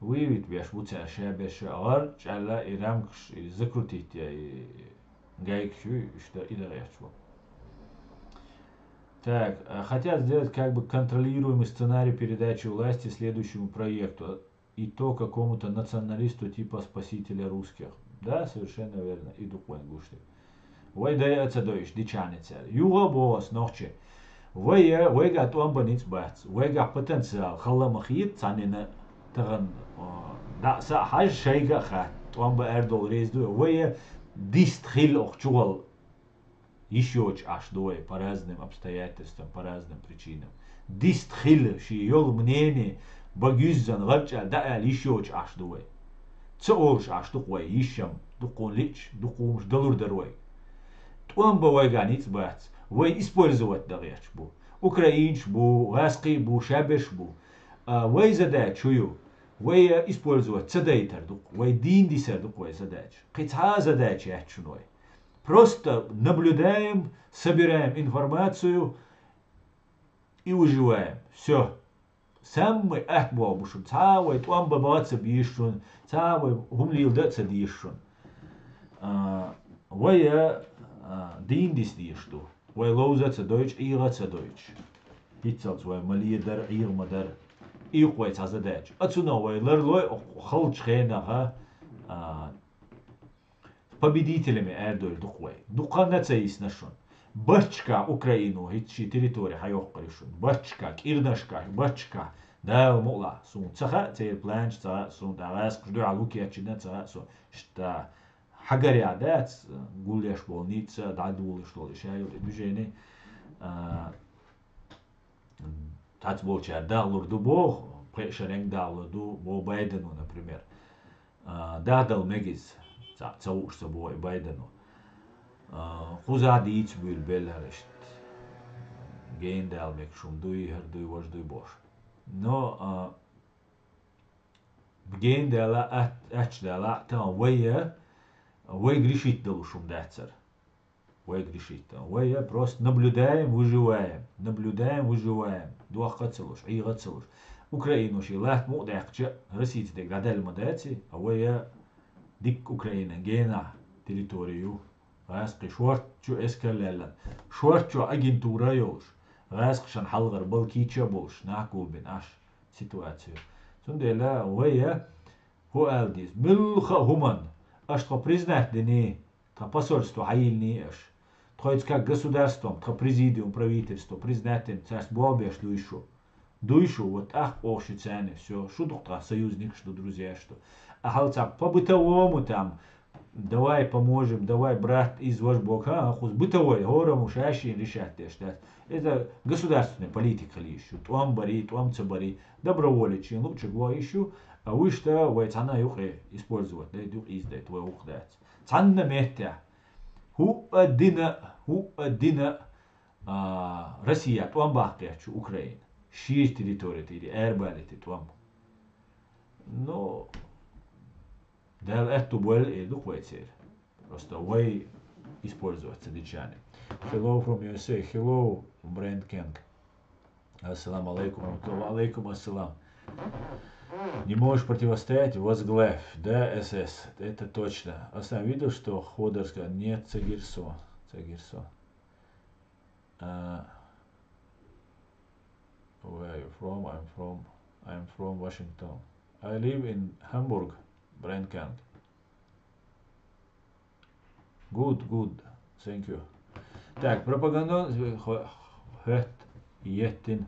Выведать веш ву цара шаберш, гӀарчӀ аьлла, и рамкаш, и закрутить я, и гайкаш ю, иштта и дагӀерча ву. Так, а, хотят сделать как бы контролируемый сценарий передачи власти следующему проекту, и то какому-то националисту типа «Спасителя русских». Да, совершенно верно. И дукха вайн гуш ду. Вай дай а ца дойуш, дичане цара. Юха а боху ас нохчи. Вай, вайга тӀом бан ницкъ бац. Вайга потенциал, хала ма хета цхьаннена тахан, а, дӀа а са а хьажа, шайга а хатта. ТӀом бан аьр долу реза ду. Вай дист хила оху чугӀал йиш йоцуш Ӏаш ду вай по разным обстоятельствам, по разным причинам. Дист хила шен йолу мнение, бага юьззина гӀарчӀ аьлла, дӀа аьлла йиш йоцуш Ӏаш ду вай. Ца олуш Ӏаш ду-кх вай, йиш-м ду-кх хьуна лиъча, дукха хӀумаш далур дара вай. ТӀом бан вайга ницкъ бац. Вай использовать дан гӀерташ бу. Украинаш бу, гӀаскхий бу, шаберш бу. А, вай задача хӀун ю? Вай, а, использовать ца дайтар ду-кх, вай дийна дисар ду-кх вай задача. Кхин цхьа а задача яц шуна вай. Просто наблюдаем, собираем информацию и выживаем. Всё. Самый атта болх бу шуна. Цхьа а вай тӀом бан бан а ца безаш шуна, цхьа а вай хӀума леладан а ца дезаш шуна. А, вай, а, дийна диса дезаш ду. Вай ловза а ца дойтуш, ӀийгӀа а ца дойтуш. ХӀинццалц вай ма ледар, ӀийгӀа ма дар. И ю-кх вай цхьа задача. Оцунах вай ларлой, оцу халчу хенахь, а, победителями аьр дойла ду-кх вай. Дукха а ца йисна шуна. Барташкахь Украино хӀинца шен территори хьайоккхур ю шуна. Барташкахь, кӀирнашкахь, барташкахь. Дала мукъ лахь, суна ца хаьа церан планаш, ца хаьа суна, тӀаккха гӀаскхаш дуьхьал хӀу кечйина, ца хаьа суна. Иштта хьагарехь дац, гулъеш болу ницкъ а, дӀадолуш долу и шайолу и движение, а, цхьацца болчара дагӀлур ду боху, пхеа шеран дагӀлур ду боху Байдено, например. А, дахдала мега иза, цхьаъ ца хууш ца боху и Байдено. А, кхузахь дийца буьйлу белла хӀара иштта. Гена дала мега шуна дуй, хӀара дуй, важа дуй бохуш. Но, а, Гена дала, ат-, аттачу дала, тахана вай, вай грешить долуш хӀума дацара. Вай грешить дан. Вай просто наблюдаем, выживаем. Наблюдаем, выживаем. Дохка а ца луш, ӀийгӀа а ца луш. Украино шен латта мукъа даьккхича, Россица дерг дӀадаьлла ма даций, а вай дикка Украина генахь территори ю. ГӀаскхий шортта чу эскар лаьллан. Шортта чу агентура а йолуш. ГӀаскхашна хьалхара балкийча а болуш, нах гулбина Ӏаш ситуацию. Цундела вай, хӀу ала деза, муьлхха а хӀуманна аша тхо признать диний, тхан посольство хьайиллиний аша. Тхоьца как государством, тхан президиум, правительство признать дина, цаьрца болх беш дуй шу. Дуй шу, вот тӀаккха оха шуьца царна, всё, шу ду-кх тхан союзникаш ду, друзьяш ду. А хьал цхьа по бытовому там, давай поможем, давай, брат, из вож бог, ха, кхуза бытовой, хӀораммо ша-шена решать деш дац. Это государственная политика хила йиш ю. ТӀом барий, тӀом ца барий, доброволец шен луучуьнга ваха йиш ю, а вуьшта вай цхьана а юкъе использовать дайта, юкъе ийзадайта вай гӀуллакх дац. Цхьанна меттехь, хӀуъа дина, хӀуъа дина, а, Россия тӀом баккха гӀерташ ю Украина. Шен территори тӀера арабалийта тӀом. Ну, Дала аьтту бойла эр ду-кх вай церан. Просто вай использовать ца дича. Hello from U S A. Hello, Brand Kang. Ассаламу алейкум ва рахматуллах. Ва алейкум ассалам. Не можешь противостоять, возглавь. Да, S S. Это точно. А сам видел, что Ходорская? Нет, Цагирсо. Цагирсо. Uh, where are you from? I'm from, I'm from Washington. I live in Hamburg, Brand Kang. Good, good. Thank you. Так, пропагандон хо-, хӀоьтта еттина.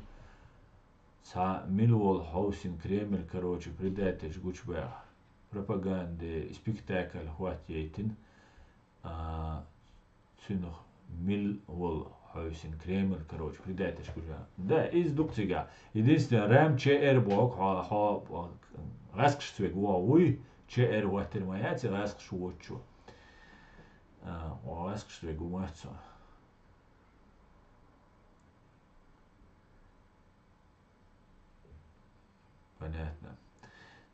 Цхьа мила волу хьовсина Кремль, короче, предательш гучубаьхна. Пропаганде спектакль хӀоттаяйтина. А, цуьнах мила волу хьовсина Кремль, короче, предательш гучубаьхна. Да, иза ду-кх цигахь. Единственное, рам Ч Р боху хьо, хьо, гӀаскхашца вега вогӀу вуй, Ч Р хӀоттийна ма яц и гӀаскхаш воцучо. А, хьо гӀаскхашца вега ву моьтту со. Понятно.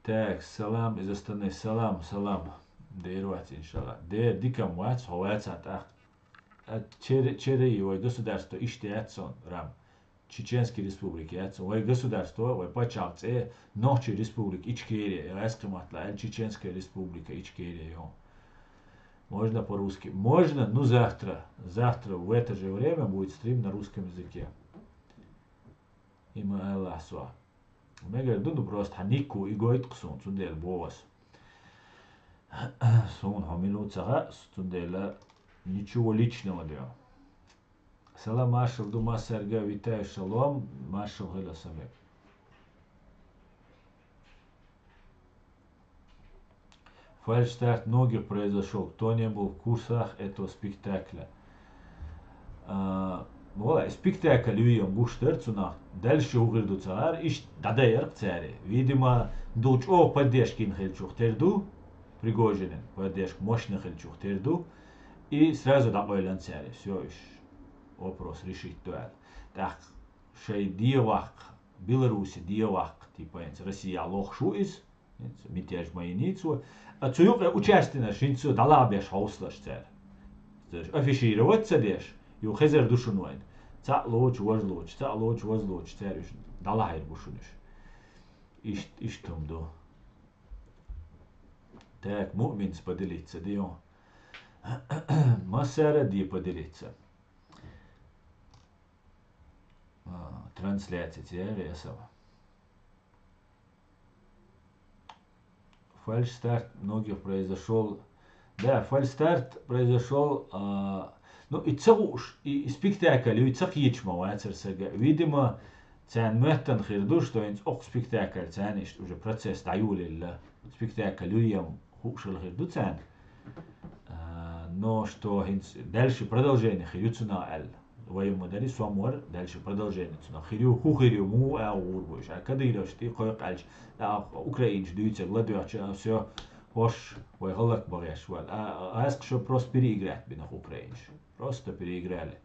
Так, салам из Астаны. Салам, салам. Дера вац, иншалла. Дера дика-м вац, хьо вацахь тӀаккха. А чер-, чери вай государство иштта яц сон, рам. Чеченский республика яц. Вай государство, вай паччахьалкхе цӀе Нохчий республика Ичкерия. Я эскъиматла аьл Чеченская республика Ичкерия йо. Можно по-русски? Можно, ну завтра. Завтра в это же время будет стрим на русском языке. Има Аллах суа. Мегар ду, ну просто хьан никку и гойту сун, цундела богӀас. Сун хьо милу ца хаьа, цундела ничего личного дё. Салам маршал ду массаьрга, витаю шалом, маршал хила самек. Фальшстарт многих произошёл, кто не был в курсах этого спектакля. А, вала, спектакль юйям гуш дар цунах, дальше угӀир ду цар, иш дадайарк царе. Видимо, ду чӀо поддержкин хилчух тер ду, Пригожинин поддержка мощный хилчух тер ду, и сразу дакъойлан царе. Всё, иш вопрос решить дуал. Так, шай дия ваккха, Беларуси дия ваккха, типа, инц Россия лохшу из, инц мятеж майницу, а цу юкъе участинаш, инцу далабеш ховслаш цар. Афишировать ца деш, ю хезер душун вайн. Ца лоч, вож лоч, ца лоч, вож лоч, цар уж далахайр бушуниш. Ишт, ишт хум ду. Так, муъминс поделиться, дио. Массара ди поделиться. А, трансляция, те, я сама. Фальшстарт многих произошёл. Да, фальшстарт произошёл, а, ну, и ца гуш, и, и спектакль, и ца кийчма вацар сага. Видимо, цан меттан хир ду, что инц ок спектакль, цан ишт уже процесс даюлилла. Спектакль юям хушал хир ду цан. А, но что хинц дальше продолжение хир ю цуна ал. Вай ма дари сомвар, дальше продолжение цуна хир ю, ху хир ю, му а гур буш. А кадыровш ти кой къалч, а украинч дуйцаг ладуяч, а всё, хош, вай халак багаш вал. А, а, аз шо просто переиграть бинах украинч. Просто переиграли.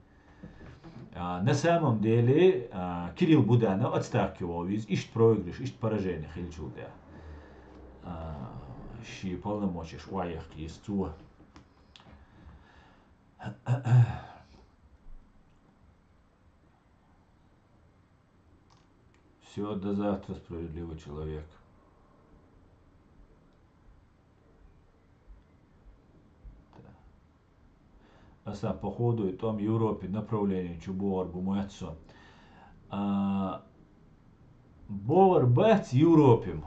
А, на самом деле, а, Кирилл Буданов отставки вовиз, ишт проигрыш, ишт поражение хилчул да. А, ши полномочеш ваях из цу. Всё, до завтра, справедливый человек. Аса, походу, и там Европе направление чу богар бу моцо. А, богар бац Европе,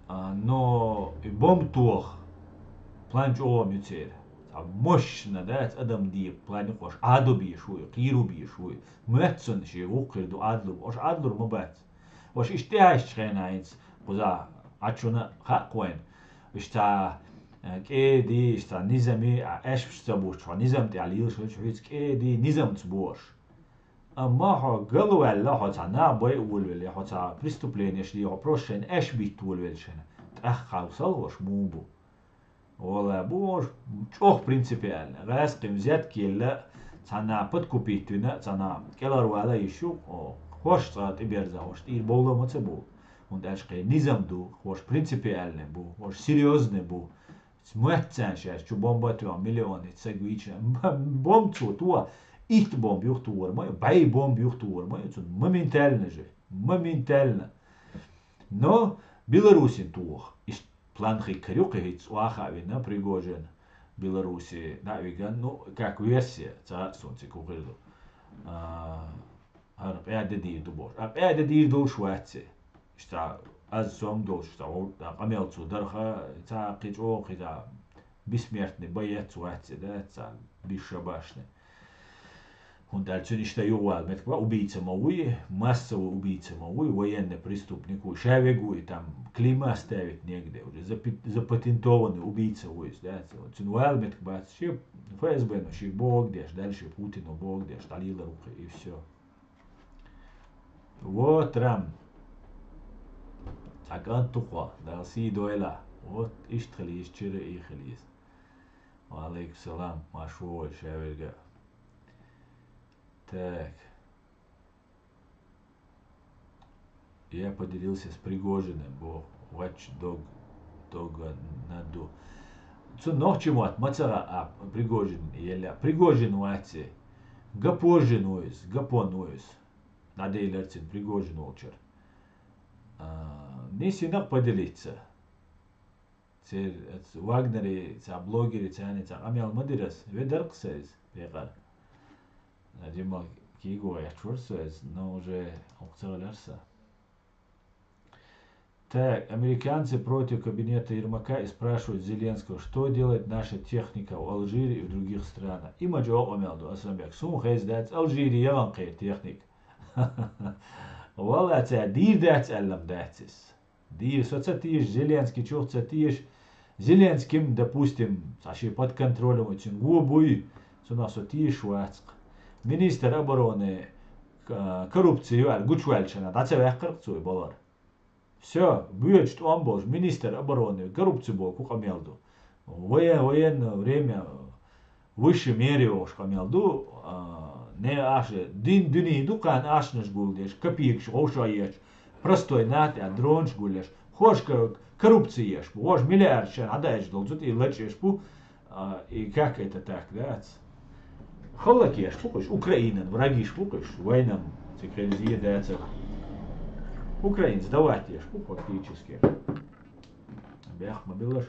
а, но и бом тох план чуом юцер. А мощно, да, адам ди план хош, аду биш хуй, киру биш хуй. Моцо ши гукхир ду адлу, ош адлур ма бац. Ош иште айш чхена инц, куза ачуна хаквен. Ишта, э, кеди, ишта низами, а эш ца буш, низам те алил шо чуиц кеди, низам ц буш. Амма хо галвалла, хо ца на бай улвели, хо ца преступление шли, хо прошен эш бит улвел шена. Тах хавсал хош мубу. Вала бу чох принципиально. Газ ким взятки ела, цана подкупить вина, цана келар вала ишу, о, хош ца ти берза, хош ти ир боло ма ца бу. Он дальше кай низам ду, хош принципиальный бу, хош серьёзный бу. Смерть цен шеш, чу бомба туа миллионы, ца гвича. Бом цу туа, ит бомб юх туар май, бай бомб юх туар май, цу моментально же, моментально. Но Беларусин тух, иш план хикарю кхиц, уаха вина Пригожин, Беларуси, да, виган, ну, как версия, ца сунци кухирду. А, Гьар къаьда дийр ду бохуш. А къаьда дийр долуш вац и. Иштта аз сом долуш, иштта вовтта къамел цу дарха, ца кхи чӀогӀа кхи ца бессмертный боец вац и, да, ца бесшабашный. ХӀунда аьлча цуьнан иштта югӀал меттиг бан убийца ма вуй, массовый убийца ма вуй, военный преступник вуй, ша вег вуй, там клейма ставить негде, уже запи-, запатентованный убийца вуй, да, цуьнан вала меттиг бац, ши ФСБ-но ши богу деш, дальше Путино богу деш, дӀалийла рухи, и всё. Вот рам. Цхьа кӀант туххо, Дала сий дойла. Вот иштта хила йиш чира и хила йиш. Ва алейкум салам, Машо вай шаверга. Так. Я поделился с Пригожиным, бо вач дог, дога наду. Цу нохчи мот, мацара а Пригожин, елля. Пригожин вац и. Гапожин вуйс, гапон вуйс. ДӀадейлар цунна Пригожин волчара. А, нисинакъ поделиться. Цер, эц-, Вагнери, цхьа блогери, царни цхьа къамел ма дира ас. Ведар-кх са иза, пекъар. Дима киго яхчур со иза, но уже укх ца валар са. Так, американцы против кабинета Ермака и спрашивают Зеленского, что делает наша техника в Алжире и в других странах. Има жо къамел ду, Асанбек. Сун хеза дац, Алжире яхан кхе техник. Валла, цаьр дийр дац, аьллам дац иза. Дийр со ца тийш, Зеленский чух ца тийш. Зеленским, допустим, цхьа ши под контролем уцин го буй, цунах со тийш вацкъ. Министр обороны, к-, коррупцию аьлла гучваьлчана, дӀа ца ваьккхар-кх цо и балар. Всё, боьдуш тӀом болуш, министр обороны, коррупцию боху къамел ду. Воен-, военное время выше меры йохуш къамел ду, а, не аша, дин дуьне ду кхана ашнаш гулдеш, копейкаш гӀовша еш, простой нах тӀе дронаш гулеш, хошка коррупция еш бу, хӀорш миллиард шен хьадаьжа долу зуда и лачеш бу, а, и как это так, да? Халлак еш бу кхуш, Украинан врагиш бу кхуш, вайнам цига хилла зен дацара. Украинца давать еш бу фактически. Бех ма билаш.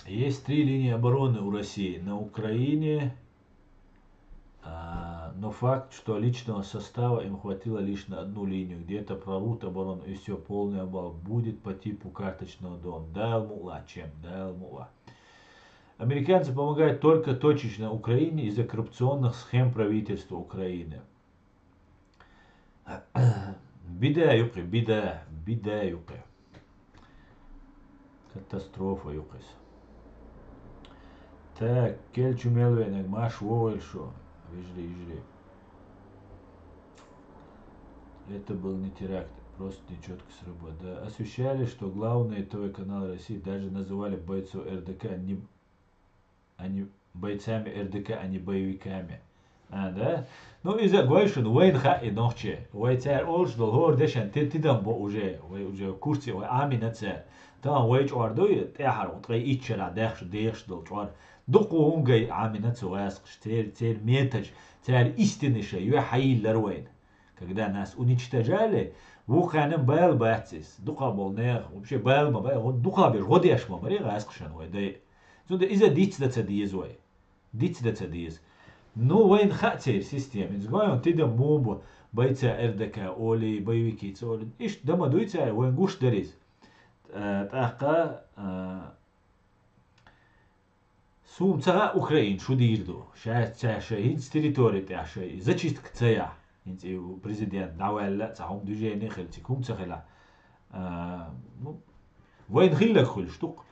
Есть три линии обороны у России. На Украине, а, но факт, что личного состава им хватило лишь на одну линию. Где-то прорвут оборону, и всё, полный обвал будет по типу карточного дома. Дал мула, чем? Дал мула. Американцы помогают только точечно Украине из-за коррупционных схем правительства Украины. Бида юкъе, бида, бида юкъе. Катастрофа юкъе. Так, кел чу мел веанарг, Маш, вогӀийла шу, вежарий, йижарий. Это был не теракт, просто нечётко сработал. Да, освещали, что главные Т В-каналы России даже называли бойцов Р Д К не, а не бойцами Р Д К, а не боевиками. А, да? Ну, иза гой шуна, вайна хаьа и нохчи. Вай цара олуш долу хӀора дешан ти-, тидам бо уже, вай уже курсе, вай Ӏамийна цара. Тахана вай чкъор дуй, тӀаьхьара ткъе итт шарахь дехаш, дехаш долу чкъор. Дукха хӀума гай Ӏамийна цу гӀаскхаша, церан, церан методаш, церан истинаш юьхьа хьайиллара вайна. Когда нас уничтожали, вукхарна бала бац иза. Дукха болу нехан, вообще бала ма бай, гӀо-, дукха беш, гӀо деш ма барий гӀаскхашна вай дай. Цунда иза диц дан ца деза вай. Диц дан ца деза. Ну, вайна хаьа церан система. Иза гой хьуна тидам муха бу, бойца Р Д К олий, боевикица олий. Иштта дан ма дуй цара, вайна гуш дара иза. Э, тӀаккха, э, Суна ца хаьа, Украина шу дийр ду. Ша, ша шайн хӀинца территори тӀехь шайн зачистка ца яхь. ХӀинца и президент дӀаваьлла а, цхьа хӀума движение хилча, хӀума ца хилахь. А, ну, вайна хилларг хуьлуш ду-кх.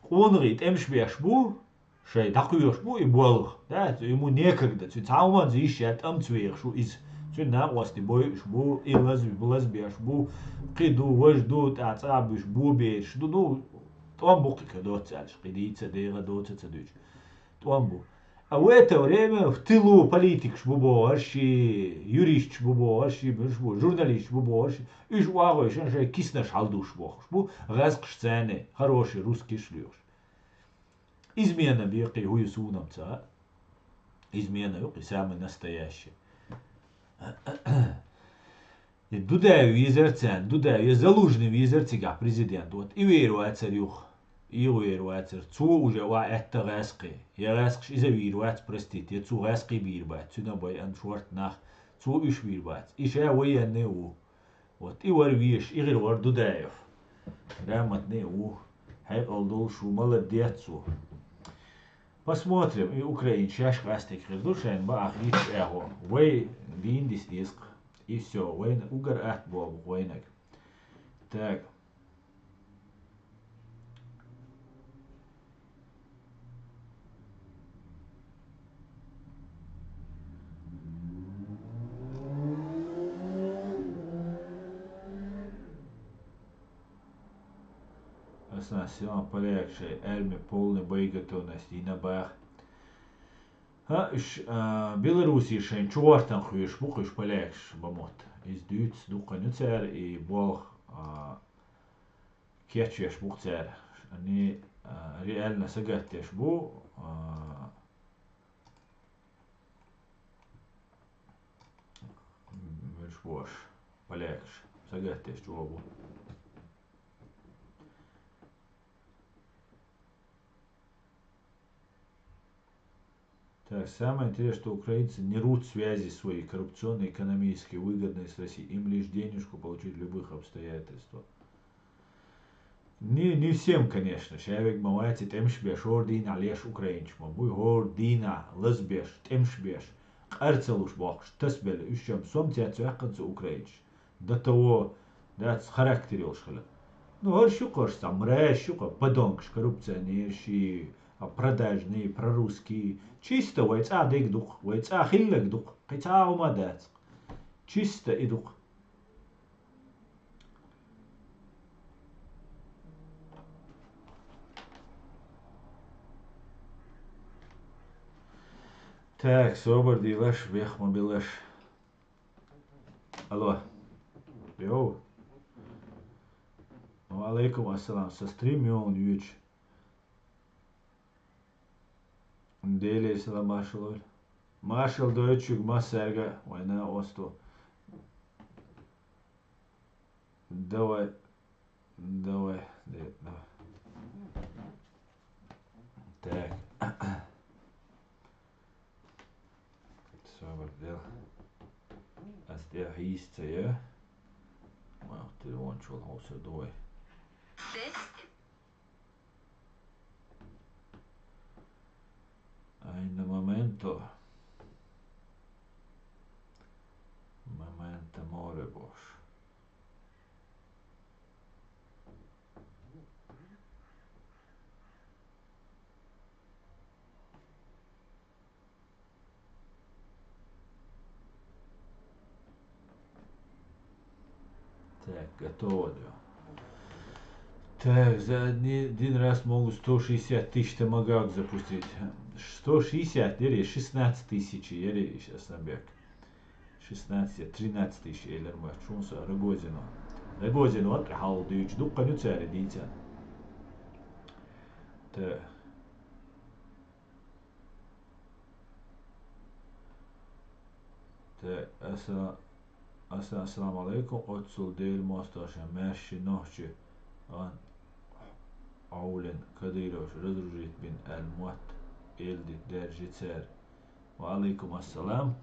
КъонагӀий тӀемаш беш бу, шайн дӀакхоьхуш бу и болх. Да, ему некогда, цуьнан цхьа хӀуманца йиш яц, тӀамца вехаш ву иза. Цуьнан накъостий бойуш бу, и лаз-, лазбеш бу, кхин ду, важа ду, тӀаккха цӀа буьйш бу бераш ду. Ну, тӀом бу кхин доцца аьлча, кхин дийца а, дегӀа а доцца а ца дуьйцуш. ТӀом бу. А в это время в тылу политикаш бу бохурш, юристаш бу бохурш, муьлш бу, журналисташ бу бохурш, уьш оагӀуьйшан шайн киснаш хьалдуш бохуш бу, гӀаскхаш царна, хороший русскиш лоьхуш. Измена беккхий хӀу ю суна-м ца хаьа. Измена ю кхин самый настоящий. И Дудаев везар царна, Дудаев, я Залужный везар цигахь президент. Вот и вер вацар юха. И вер вацар. Цо уже ва аьтта гӀаьскхий. Я гӀаьскхаш иза вийр вац, простите, я цо гӀаьскхий бийр бац. Цуьнан бай ан шорта нах. Цо уьш вийр бац. И ша военный ву. Вот и вар веш, и гӀир вар Дудаев. Грамотный ву. Хьекъал долуш ву, молодец ву. Посмотрим, и украинцаш шаьш къастиг хир ду, шайна баах йиш а эгӀо. Вай дийна дис деза-кх. И всё, вайна угар атта боху вайнаг. Так. Ас нах сион полякшай арми полный боеготовность йина бах. А, уьш, а, Белоруссеш шайна чугӀортан хьоьжуш бу-кх уьш полякаш бан мотт. Иза дуьйцу дуккха ю цара, и болх, а, кечвеш бу-кх цара. Ни, а, реально сагатдеш бу, а, муьлш бош, полякаш сагатдеш чӀогӀа бу. Так, самое интересное, что украинцы не рвут связи свои коррупционные, экономические, выгодные с Россией. Им лишь денежку получить в любых обстоятельствах. Не, не всем, конечно. Шаверг ма вац и тӀемаш беш, хӀора дийнахь леш украинцаш ма буй, хӀора дийнахь лазбеш, тӀемаш беш, къар ца луш бохкуш, тасбелла уьш чам сом цец ваьккхина цу украинцаш. До того, дац, характер йолуш хилла. Ну, хӀорш ю-кх, хӀорш цхьа мразь ю-кх, подонкаш, коррупционерши, а, продажные, прорусские. Чисто вай цӀа дерг ду-кх, вай цӀа хилларг ду-кх, кхин цхьа а хӀума дац-кх. Чисто и ду-кх. Так, собар дийлаш, бехк ма билаш. Алло. Йоу. Ва алейкум ассалам. Со стрим йоьллина йоьдуш. Деле салам, маршалла. Маршалла дойтуш ю массаьрга, вайна а осту. Давай. Давай. Де-, давай. Так. Собар дел. Ас тӀе хьийса ца я. Ма телефончул хьовсур ду вай. Айна моменто. Момента море бош. Так, готово, да. Так, за один, один раз могут сто шестьдесят тысяч томагавк запустить. Сто шестьдесят, дери, шестнадцать тысяч, ери, Асланбек. Шестнадцать, тринадцать тысяч элир ма чун со Рогозино. Рогозино тӀе хьал дуьйцу, дуккха ю цара дийца. Так. Так, аса-, аса-, ассаламу алейкум, оццул Дела мостагӀчун маьрша нохчи гӀан Ӏовлина Кадыровс разоружить бина аьлла мотт элдита даьржи цара. Ва алейкум ассалам.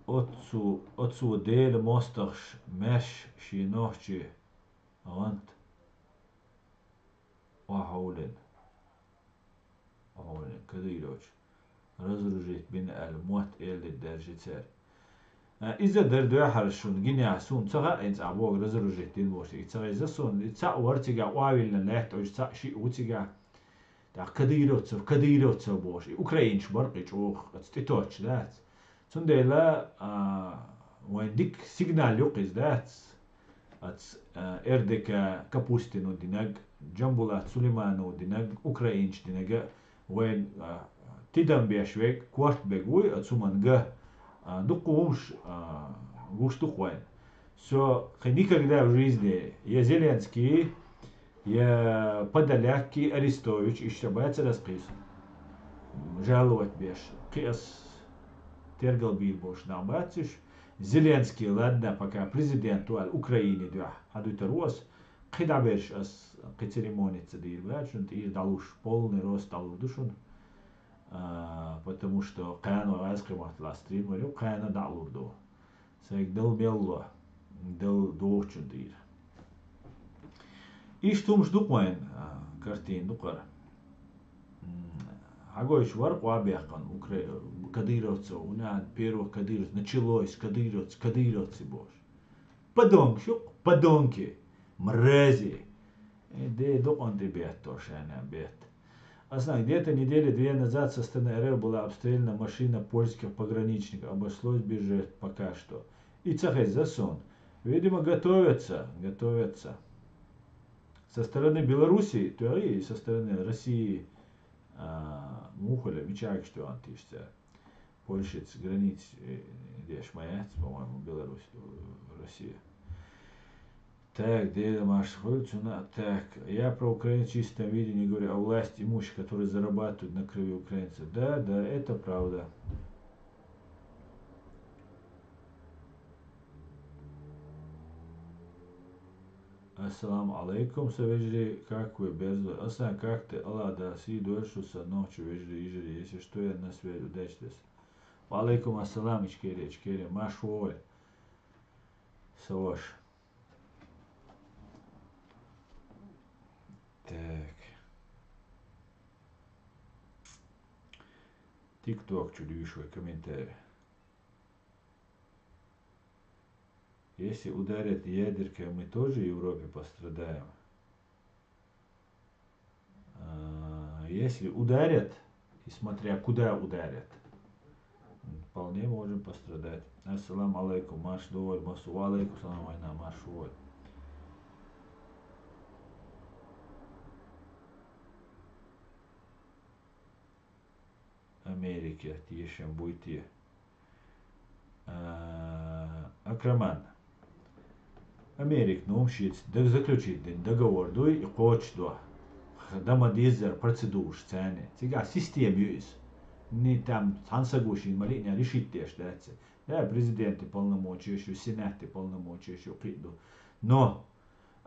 Оццу, оццу Дела мостагӀчун маьрша шен нохчи гӀант Ӏовлина. Ӏовлина Кадыровс разоружить бина аьлла мотт элдита даьржи цара. А, иза дара дуьххьара шуна гинехь, суна ца хаьа, хӀинца а боху разоружить дина бохуш, и ца хеза суна, и цхьаъ вара цигахь, охьавиллина лаьтта, уьш цхьаъ-шиъ ву цигахь. ТӀаккха кадыровцев, кадыровцев бохуш, и украинцаш бара-кх и чӀогӀа, оцу тӀетоттуш дац. Цундела, а, вайн дика сигнал ю-кх иза, дац? Оцу, а, РДК Капустину динарг, Джамбулат Сулейманову динарг, украинцаш динарг а вайн, а, тидам беш верг, корта берг вуй оцу хӀуманга, а, дуккха хӀумаш, а, гуш ду-кх вайн. Со кхин никогда в жизни я Зеленский, я Подоляки, Арестович, иштта бацара ас кхийса жаловать беш. Кхин ас тергал бийр болуш нах бац уьш. Зеленский, ладно, пока президент ву аьлла Украине дуьхьа хьадуьтур ву ас. Кхин дӀаберш ас кхин церемоница дийр бац, шуна тӀера дӀалуш, полный рост дӀалур ду шуна. А, потому что кхана вай аз кхин матталахь стример ю, кхана дӀа а лур ду. Сайга дала мел ло, дала дохучун дийр. Иштта хӀумаш ду-кх вайн, а, картина ду-кх хӀара. М, хьагойчу вара къобаьккхина Укра-, кадыровцев, у нас первых кадыровцев, началось кадыровцы, кадыровцы бохуш. Подонки, шу-кх, подонки, мрази. Э, де дукъан тӀе бетто шайна бетта. Аслан, где-то недели две назад со стороны РФ была обстреляна машина польских пограничников. Обошлось без жертв пока что. И ца хеза суна. Видимо, готовятся, готовятся. Со стороны Белоруссии, то и со стороны России, А, мухула, мичагаш тоьгӀан тийша цара? Польшаца граница, э, деш ма яц, по-моему, Беларусь, э, Россия. Так, Деда Маша, хуй цуна. Так, я про украинцев в чистом виде не говорю, а власть имущих, которые зарабатывают на крови украинцев. Да, да, это правда. Ассаламу алейкум, са вежарий, как вы, берзо? Асан, как ты? Аллах да сий дойла шуса, нохчий вежарий, йижарий, если что, я на связи, удачи тебе. Ва алейкум ассалам, Ичкери, Ичкери, марша вогӀийла, са воша. Так. ТикТок чу дуьйш вай комментарий. Если ударят ядеркой, мы тоже в Европе пострадаем. А, если ударят, и смотря куда ударят, вполне можем пострадать. Ассаламу алейкум, марша догӀийла, масу. Ва алейкум салам, вайна, марша вогӀийла. Америка, тешам буй те. А, Акраман. Америка, ну, шийца даг заключить дина договор дуй, и кхочушдо. Х-, дан ма дезара процедураш царна. Цигахь система ю иза. Ни там цхьана саго шийна ма лиъна решить деш дац. Да, президента полномочеш ю, сената полномочеш ю, кхин а ду. Но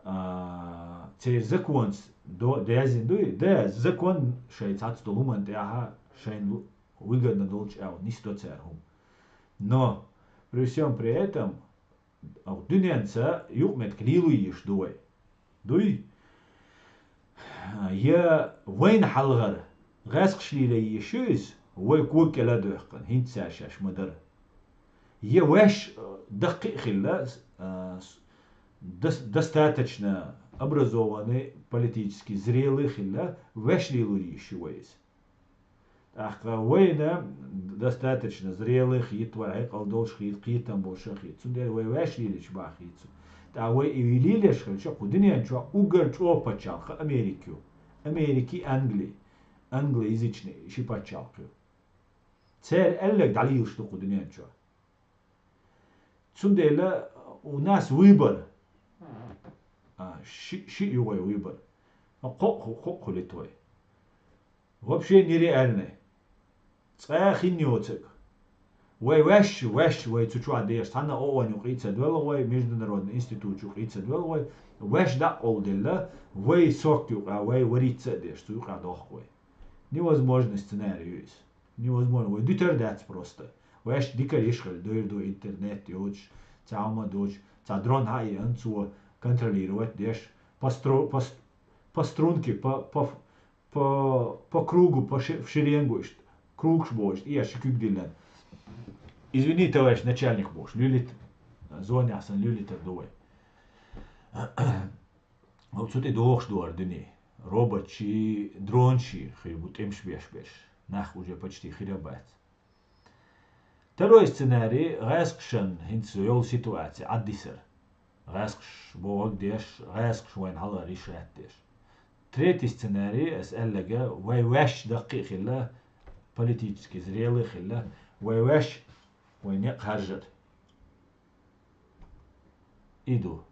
а, церан законца до-, даьззина дуй? Да, закон шайн цхьацца долу хӀуманна тӀехьа шайна лу-, выгодно долчу аьлла нисдо цара хӀума. Но при всем при этом, а, дуьненца юкъаметтиг лело йиш ду вай. Дуй? Я вайна хьалхара гӀаьскхаш лело йиш ю иза, вай кога кӀел а доьхкина, хӀинца цара шаьш ма-дарра. Я ваьш, э, даккхий а хилла, с-, э, с-, дос-, достаточно образованный, политически зрелый хилла, ваьш лело йиш ю вай иза. ТӀаккха вайна достаточно зрелый хета вай, хьекъал долуш хета, кхетам болуш а хета. Цундела вай ваьш лелийча бахийта цу. ТӀаккха вай и лелош хилча, кху дуьнен чохь уггар чӀогӀа пачхьалкх Америка ю. Америка и Англи. Англоязычный ши пачхьалкх ю. Церан аьлларг дӀалелаш ду кху дуьнен чохь. Цундела у нас выбор. А, ши, ши ю вай выбор. Кхоъ ху-, кхоъ хуьлуьйту вай. Вообще нереальный. Цкъа а хин йоцург. Вай ваьш, ваьш, вай цу чохь деш, цхьана а ООН юкъа а ца доьлху вай, международный институт юкъа а ца доьлху вай, ваьш дӀакъовла делла, вай сок юкъа, вай варица а деш, цу юкъа дохку вай. Невозможный сценарий ю иза. Невозможно. Вай дуьтар дац просто. Ваьш дика йиш хила, дойр ду интернет йоцуш, цхьа хӀума доцуш, цхьа дрон хьаеана цо контролировать деш, по стру-, по с-, по струнке, по, по, по, по кругу, по ши-, в шеренгу иштта, кругаш бохуш, иштта ши куьг диллина. Извини, товарищ начальник бохуш, луьлит, зонехь санна луьлитар ду вай. Оцу тӀе дохуш ду хӀара дуьне. Роботчий, дрончий хир бу тӀемаш беш берш. Нах уже почти хир а бац. Второй сценарий, гӀаьскхашан хӀинца йолу ситуаци Ӏаддисар. ГӀаьскхаш бохург деш, гӀаьскхаш вайна хьалха решать деш. Третий сценарий, ас аьллага, вай ваьш даккхий а хилла, политически зрелый а хилла, вай ваьш вай некъ харжар. И ду.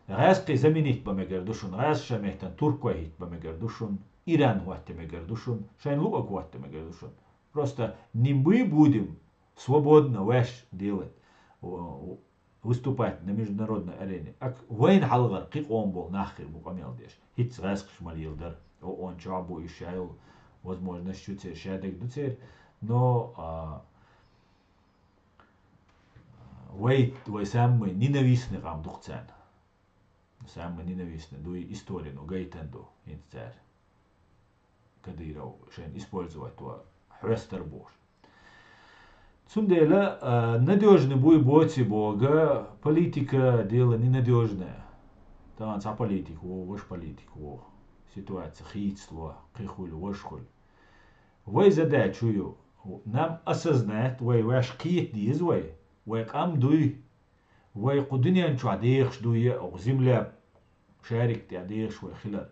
ГӀаьскхий заменить бан мегар ду шуна, гӀаьскхашан меттана туркой хӀитта бан мегар ду шуна, Иран хӀотта мегар ду шуна, шайн луъаг хӀотта мегар ду шуна. Просто не мы будем свободно ваьш делать, в-, выступать на международной арене. Ак вайна хьалхара кхин къоман болу нах хир бу къамел деш. ХӀинца гӀаьскхаш ма леладара. ООН чохь бу уьш, ша йолу возможность ю церан, ша дерг ду церан. Но, а, Вай, вай самый ненавистный къам ду-кх царна. Самый ненавистный ду и историн, ну, гайтан ду хӀинца цара. Кадыров шайн использовать до хьоьстар бохуш. Цундела, а, надёжный буй боций бога, политика дело ненадёжное. Тахана цхьа политик ву, ваша политик ву. Ситуация хийцало, кхин хуьлу, ваша хуьлу. Вай задача ю, нам осознать, вай ваьш кхета деза вай, вай къам дуй, вай кху дуьнен чохь дехаш дуй, оха земля шарик тӀехь дехаш вай хилар.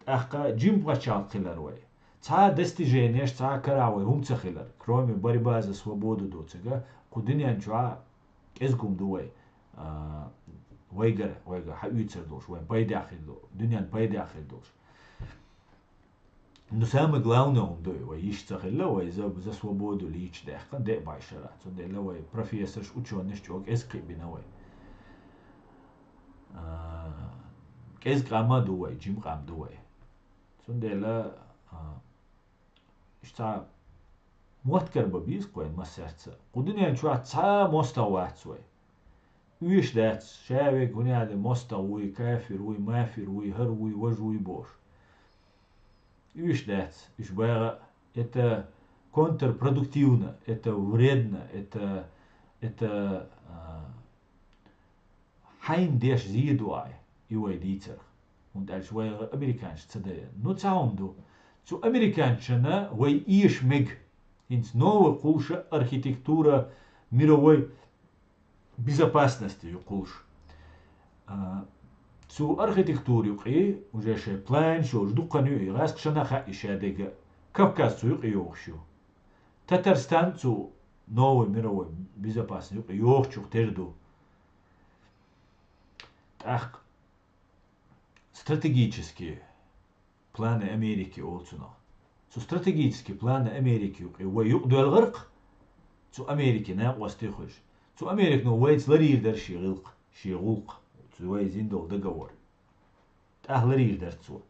ТӀаккха жима пачхьалкх хилар вай. Цхьа достиженеш, цхьа карагӀ вай хӀума ца хилар, кроме борьба за свободу доцага, кху дуьнен чохь кӀезиг хӀума ду вай, а, вайгара, вайгара хьаоьцур долуш, вайн пайдехь хир ду, дуьнен пайдехь хир долуш. Ну, самое главное хӀума ду, вай йиш ца хилла, вай за, за свободу лийча даьккхина, деа бӀе шарахь. Цундела вай профессорш, учёныш чӀогӀа кӀезиг кхиъ бина вай. А, кӀезиг къам а ду вай, жима къам ду вай. Цундела, а, иштта мотт карабан беза-кх вайн массаьрца. Кху дуьнен чохь цхьа а мостагӀа вац вай. Оьшуш дац, ша верг хӀун аьлла, мостагӀа вуй, кафир вуй, мафир вуй, хӀара вуй, важа вуй бохуш. Оьшуш дац, уьш багӀа а, это контрпродуктивно, это вредно, это, это, а, хьайна деш зен ду ахь, и вай дийцарх. ХӀунда аьлча вай американцаш ца дайа. Ну, цхьа хӀума ду. Цу американчана вай эша мега. ХӀинца новая кхуллуш архитектура мировой безопасности ю кхуллуш. А, цу архитектура юкъе уже шайн планаш йолуш дуккха ю и, гӀаскхашна хаьа и шадерг а. Кавказ цу юкъе йогӀуш ю. Татарстан цу новой мировой безопасности юкъе йогӀучух тера ду. ТӀаккха стратегические планы Америки олу цунах. Цу стратегические планы Америки юкъе вай юкъадоьлхура-кх, цу Америкин накъостий хуьлуш. Цу Американо вайца ларийр дара шен гӀуллакх, шен гӀуллакх, цу вай йина долу договор. ТӀаккха ларийр дара цо.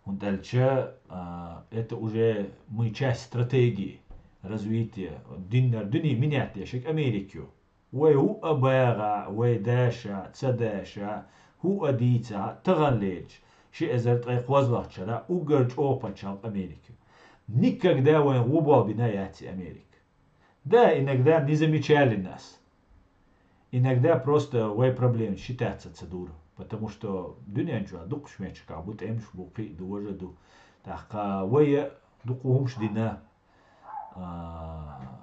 ХӀунда аьлча, а, это уже мы часть стратегии развития, диннар дуьне минет деш ерг Америка ю. Вай хӀуъа а багӀахь, вай дашахь, ца дашахь, хӀуъа а дийцахь, таханлерчу ши эзар ткъе кхозлагӀчу шарахь уггар чӀогӀа пачхьалкх Америка ю. Никогда вайна гӀо болх бина яц и Америка. Да, иногда не замечали нас. Иногда просто вай проблемаш ши тӀаьхьа ца дура, потому что дуьнен чохь дукхачу меттигашкахь бу, тӀемаш бу, кхин а ду, важа а ду. ТӀаккха вай а дукха хӀумаш дина, а,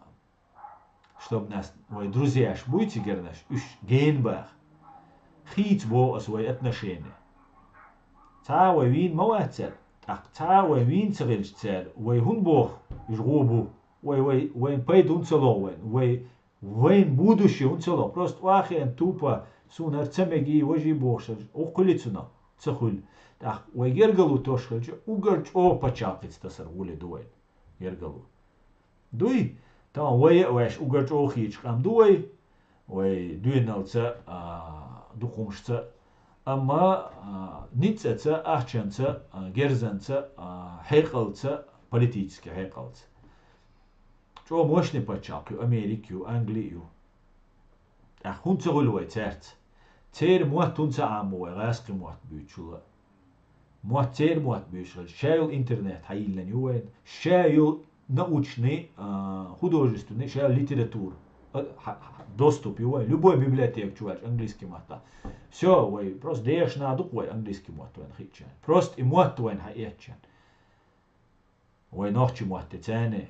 чтобы нас, вай друзьяш буй цигарнаш, уьш гена баха. Хийца боху аса вай отношения. Цхьа а вай вийна ма вац цара, тӀаккха цхьа а вай вийна ца хилча цара, вай хӀунда боху, уьш гӀо бу? Вай, вай, вайн пайда хӀунда ца лоху вайн? Вай, вайн будущее хӀунда ца лоху? Просто охьахиъна тупо, суна хӀара ца мегий, важий бохуш, хӀокху хуьлий цунах? Ца хуьлу. ТӀаккха вай гергарло тосуш хилча, уггар чӀогӀа пачхьалкхица тасар гӀоле ду вайн гергарло. Дуй? Тахана вай а ваьш уггар чӀогӀа хийча къам ду вай, вай доьналца а, дукха хӀумашца а, амма, а, ницкъаца, ахчанца а, герзанца а, хьекъалца, политически хьекъалца. ЧӀогӀа мощный пачхьалкх ю, Америка ю, Англи ю. ТӀаккха хӀунда ца хуьлу вай цаьрца? Церан мотт хӀунда ца Ӏамабо вай гӀаскхийн мотт буьйцуш хилла? Мотт церан мотт буьйцуш хилча, ша йолу интернет хьайиллина ю вайна, ша йолу научный, а, художественный, ша йолу литература, а, хьа-, хьа-, доступ ю вайн, любой библиотека чу ваьлча английский маттахь. Всё, вай просто дешна ду-кх вай английский мотт вайна хиъча. Просто и мотт вайна хьаэцча. Вай нохчий мотт тӀе царна,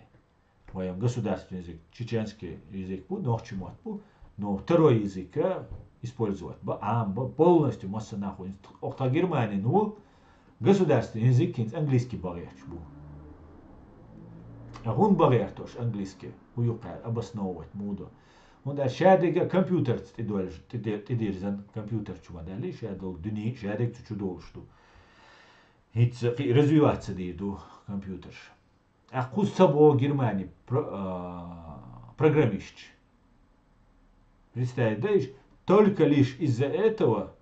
вайн государственный язык, чеченский язык бу, нохчий мотт бу, но второй язык, э, использовать бан, Ӏамабан полностью массанхьа. Окху тхан Германин ву государственный язык хӀинца английский бан гӀерташ бу. Ткъа хӀунда бан гӀерта аша английский? ХӀун ю кхара обосновывать муха ду? ХӀунда аьлча шадерг а компьютерца тӀедоьллуш, тӀеде-, тӀедирзина, компьютер чу ма даьллий, ша долу дуьне шадерг цу чу долуш ду. ХӀинца кхин развиваться дийр ду компьютерш. ТӀаккха кхуза ца боху Германи про-, а, программисташ. Представить дай, только лишь из-за этого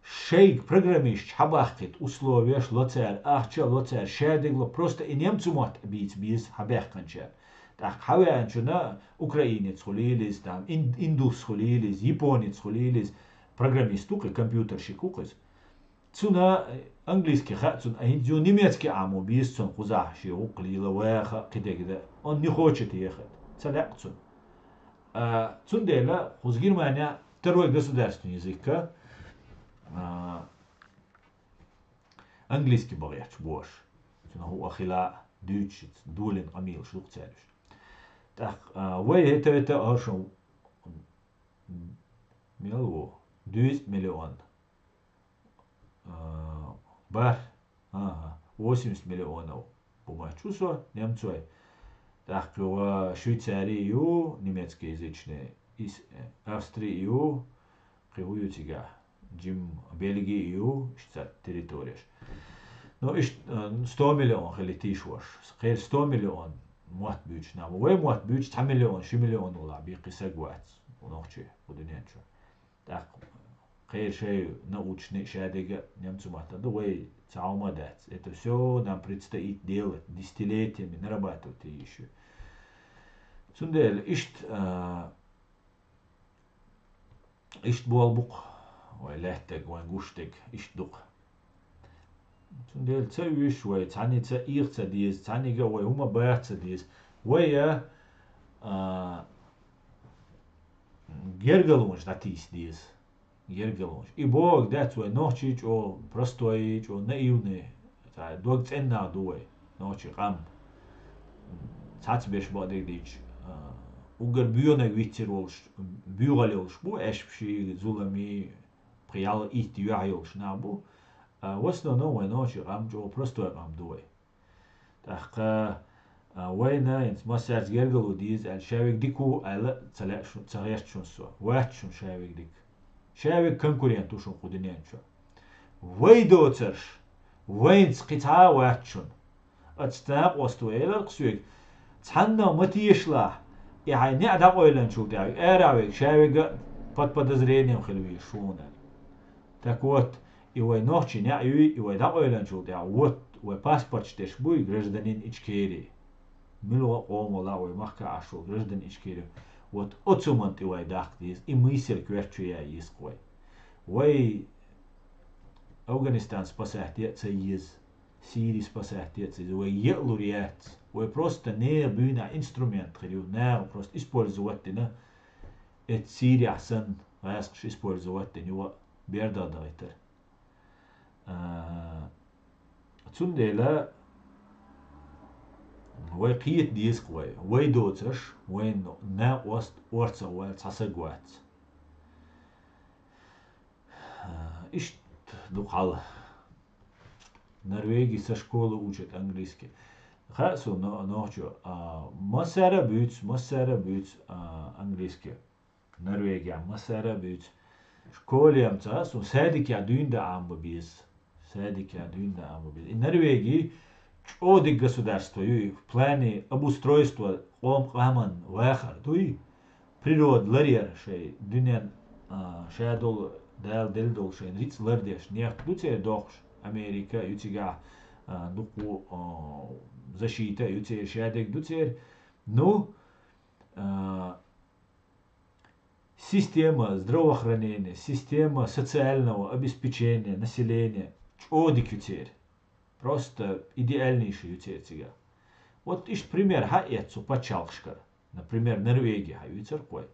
шайга программисташ хьабахкийта условияш ло цара, ахча а ло цара, шадерг ло, просто и немцу мотт бийца беза хьабаьхкинчара. ТӀаккха хьавеанчунна украинец хуьлийла иза, там, ин-, индус хуьлийла иза, японец хуьлийла иза, программист ву-кх и, компьютерщик ву-кх иза. Цунна английский хаьа цунна, а хӀинца юха немецкий Ӏамо беза цунна кхузахь шен гӀуллакх лела ваха а, кхидерг дан а. Он не хочет ехать. Ца лаьа цунна. А, цундела кхуза Германия второй государственный язык, а, английский бан гӀерташ бу аша. Цунах хӀуъа хила а, дуьйцуш, долийна къамелаш ду-кх цара уьш. ТӀаккха, а, вай хӀета-хӀета а хӀоршан мел ву? Дезткъа миллион. А, бархӀ, ага, восемьдесят миллионов. бу моттиг ю со, немцой. ТӀаккха юха Швейцари ю, немецкоязычный, ис-, Австри ю, кхы хӀу ю цигахь, жим Бельги ю, иштта территореш. Ну, иштта, э, сто миллион хили тийшаш. Кхел сто миллион мотт буьйцуш нах бу. Вай мотт буьйцуш цхьа миллион, ши миллион валахь бийкхи саг вац, нохчий, кху дуьнен чу. ТӀаккха кхел шайн научный шадерг а немцу маттахь ду, вай цхьа хӀума дац. Это всё нам предстоит делать, десятилетиями нарабатывать йиш ю. Цундела иштта, а, иштта болх бу-кх вай лаьттаг, вайн гуш дерг, иштта ду-кх. Цундела ца уьйш вай, цхьанница ийгӀа ца деза, цхьаннега вай хӀума баха ца деза. Вай а, а, гергалонаш дӀатийса деза. Гергалонаш. И бохург дац вай нохчий чӀогӀа простой, чӀогӀа наивный, цхьа дог цӀена нах ду вай, нохчий къам. Цхьацца берш бакъдерг дийцича, а, уггар боьнарг вицвер волуш, буьйгӀал йолуш бу, аьшпаший, зуламий, пхи-ялх итт юьхь йолуш нах бу. А, в основном вай нохчий къам чӀогӀа простой къам ду вай. ТӀаккха, а, вайна хӀинца массаьрца гергарло деза аьлла, ша верг дика ву аьлла ца лаьа шу-, ца гӀерта шуна со. Вац шуна ша верг дика. Ша верг конкурент ву шуна кху дуьнен чу. Вай доцурш, вайнца кхин цхьа а вац шуна. Аса накъост ву элира-кх соьга, цхьанна а ма тешалахь, и хьайн неӀ дӀакъевлинчул тӀаьхьа, арахь верг, ша верг а под подозрением хила веза шуна аьлла. Так вот, и вай нохчий неӀ юй, и вай дӀакъевлинчул тӀаьхьа, вот, вай паспорташ дерш буй, гражданин Ичкерии. Муьлхха а къоман валахь, вай махкахь Ӏаш волу гражданин Ичкерии. Вот оцу хӀуманна тӀе вай даккха деза, и мийсар коьрта чу ян еза-кх вай. Вай Афганистан спасать ян а ца еза, Сири спасать ян а ца еза, вай яа лур яц. Вай просто нехан буьйнахь инструмент хир ю, наха просто использовать дина, эцу Сирехь санна, гӀаскхаша использовать дина юха а бердах дахийтар. А, цундела вай кхета деза-кх вай, вай доцурш, вайн накъост орцах ваьлла цхьа саг вац. А, иштта ду-кх хьал. Норвеги со школы учат английский. Хаьа суна но-, нохчо, а, массара а буьйцу, массара а буьйцу, а, английский. Норвегехь массара а буьйцу. Школе-м ца хаьа суна, садикехь дуьйна дан Ӏамабан беза. Садикехь дуьйна дан Ӏамабан беза. И Норвеги чӀогӀа дика государство ю, и в плане обустройства къом-, къоман вахар дуй, природа ларъяр шайн дуьнен, а, ша долу, Дала делла долу шайн рицкъ лардеш, нефть ду церан доккхуш, Америка ю цигахь, а, дукха, а, защита а ю церан, шадерг ду церан. Ну, а, система здравоохранения, система социального обеспечения населения чӀогӀа дика ю церан. Просто идеальнейший ю церан цигахь. Вот иштта пример хьаэццу пачхьалкхашкара. Например, Норвеги хьаийцар-кх вай.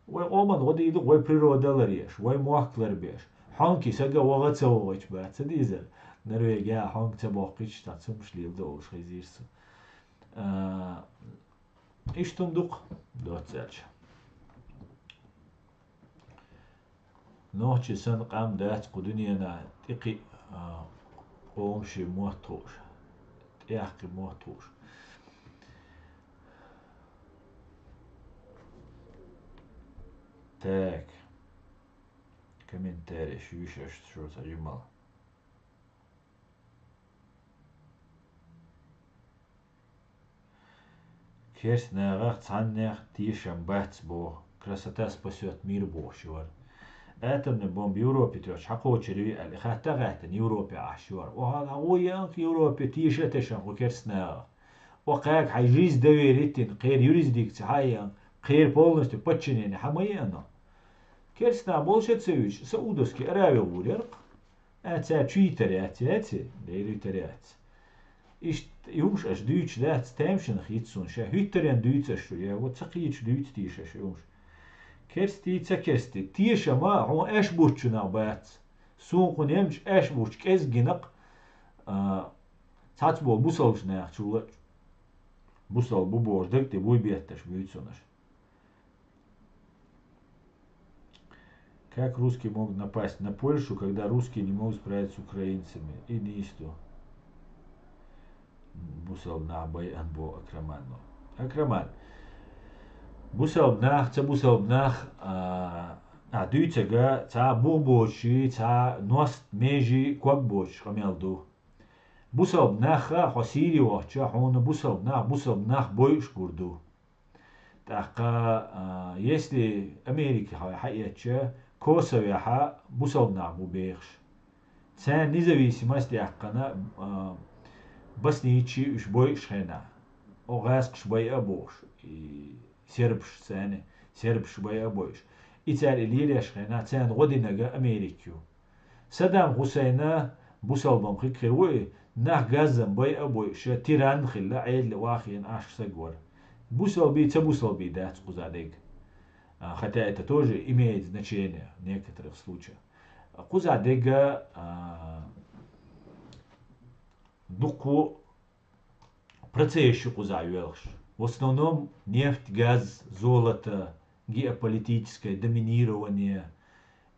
Вай къоман гӀо дийла, вай природа ларъеш, вай мохк ларбеш. Хьонки сага вагӀа ца вогӀуьйтуш бац ца дийзар. Норвегия хьонка ца боккхуьйтуш, цхьа цумаш лела долуш хезийра со. А, иштта хӀума ду-кх, доцца аьлча. Нохчий санна къам дац кху дуьненахь тӀекхиъ, а, къомаший мотт хууш, тӀеяккхий мотт хууш. Так. Комментарий шу йиш аша шу ца жимал. Керста нахах цхьаннех тешам бац боху, красота спасёт мир бохуш ю вара. Атомный бомба Европе тоьхча хьакхочур ю аьлла, хатта а гӀаьттина Европе Ӏаш ю вара. Оха дӀагӀо ян-кх Европе, теша а тешан кху керста нахах. Оха кхаьга хьайн жизнь доверить дина, кхеран юрисдикци хьан ян, кхеран полностью подчинение хьан ма ян оха. Керста нах болуш а ца вуьйцуш, Саудовский Аравия гӀур яра-кх. А, цара чу йитар яц, яций? Лерритар яц. Иштта юмаш аша дуьйцуш дац, тамашийна хица суна ша. ХӀуьттаренна дуьйцу аша шу, я вот ца кхеташ дуьйцу теша аша юмаш. Керстий, ца керстий. Тешам а хьуна аьш буттучунах бац. Суна кху немча аьш буттуш кӀезиг гина-кх, а, цхьацца болу бусалба нахачул а, бусалба бу бохуш даг тӀе буй бетташ буьйцу суна аша. Как русские могут напасть на Польшу, когда русские не могут справиться с украинцами? И не исто. Бусалба нах байъан бо Акраманно. Акраман. Бусалба нах, ца бусалба нах, а, а, дуьйцага, ца бух боций, ца ност межи ког боцуш къамел ду. Бусалба наха, хьо Сири вахча, хьуна бусалба нах, бусалба нах бойуш гур ду. ТӀаккха, а, если Америка хьо хьаэцча, Косовехьа бусалба нах бу бехаш. Царна независимость яьккхана, а, боснийчи уьш бойуш хенахь. О гӀаскхаш байа а бохуш, и сербаш царна, сербаш байа а бойуш. И цара и лелеш хенахь, царна гӀо динага Америка ю. Саддам Хусейна бусалбам хиг хир ву и, нах газзам байа а бойуш, тиран хилла, Ӏедале вахийна Ӏаш саг вара. Бусалби, ца бусалби дац кхуза дег. А, хотя это тоже имеет значение в некоторых случаях. Кхуза дега, а, дукху процесс ю кхуза йоьлхуш. В основном нефть, газ, золото, геополитическое доминирование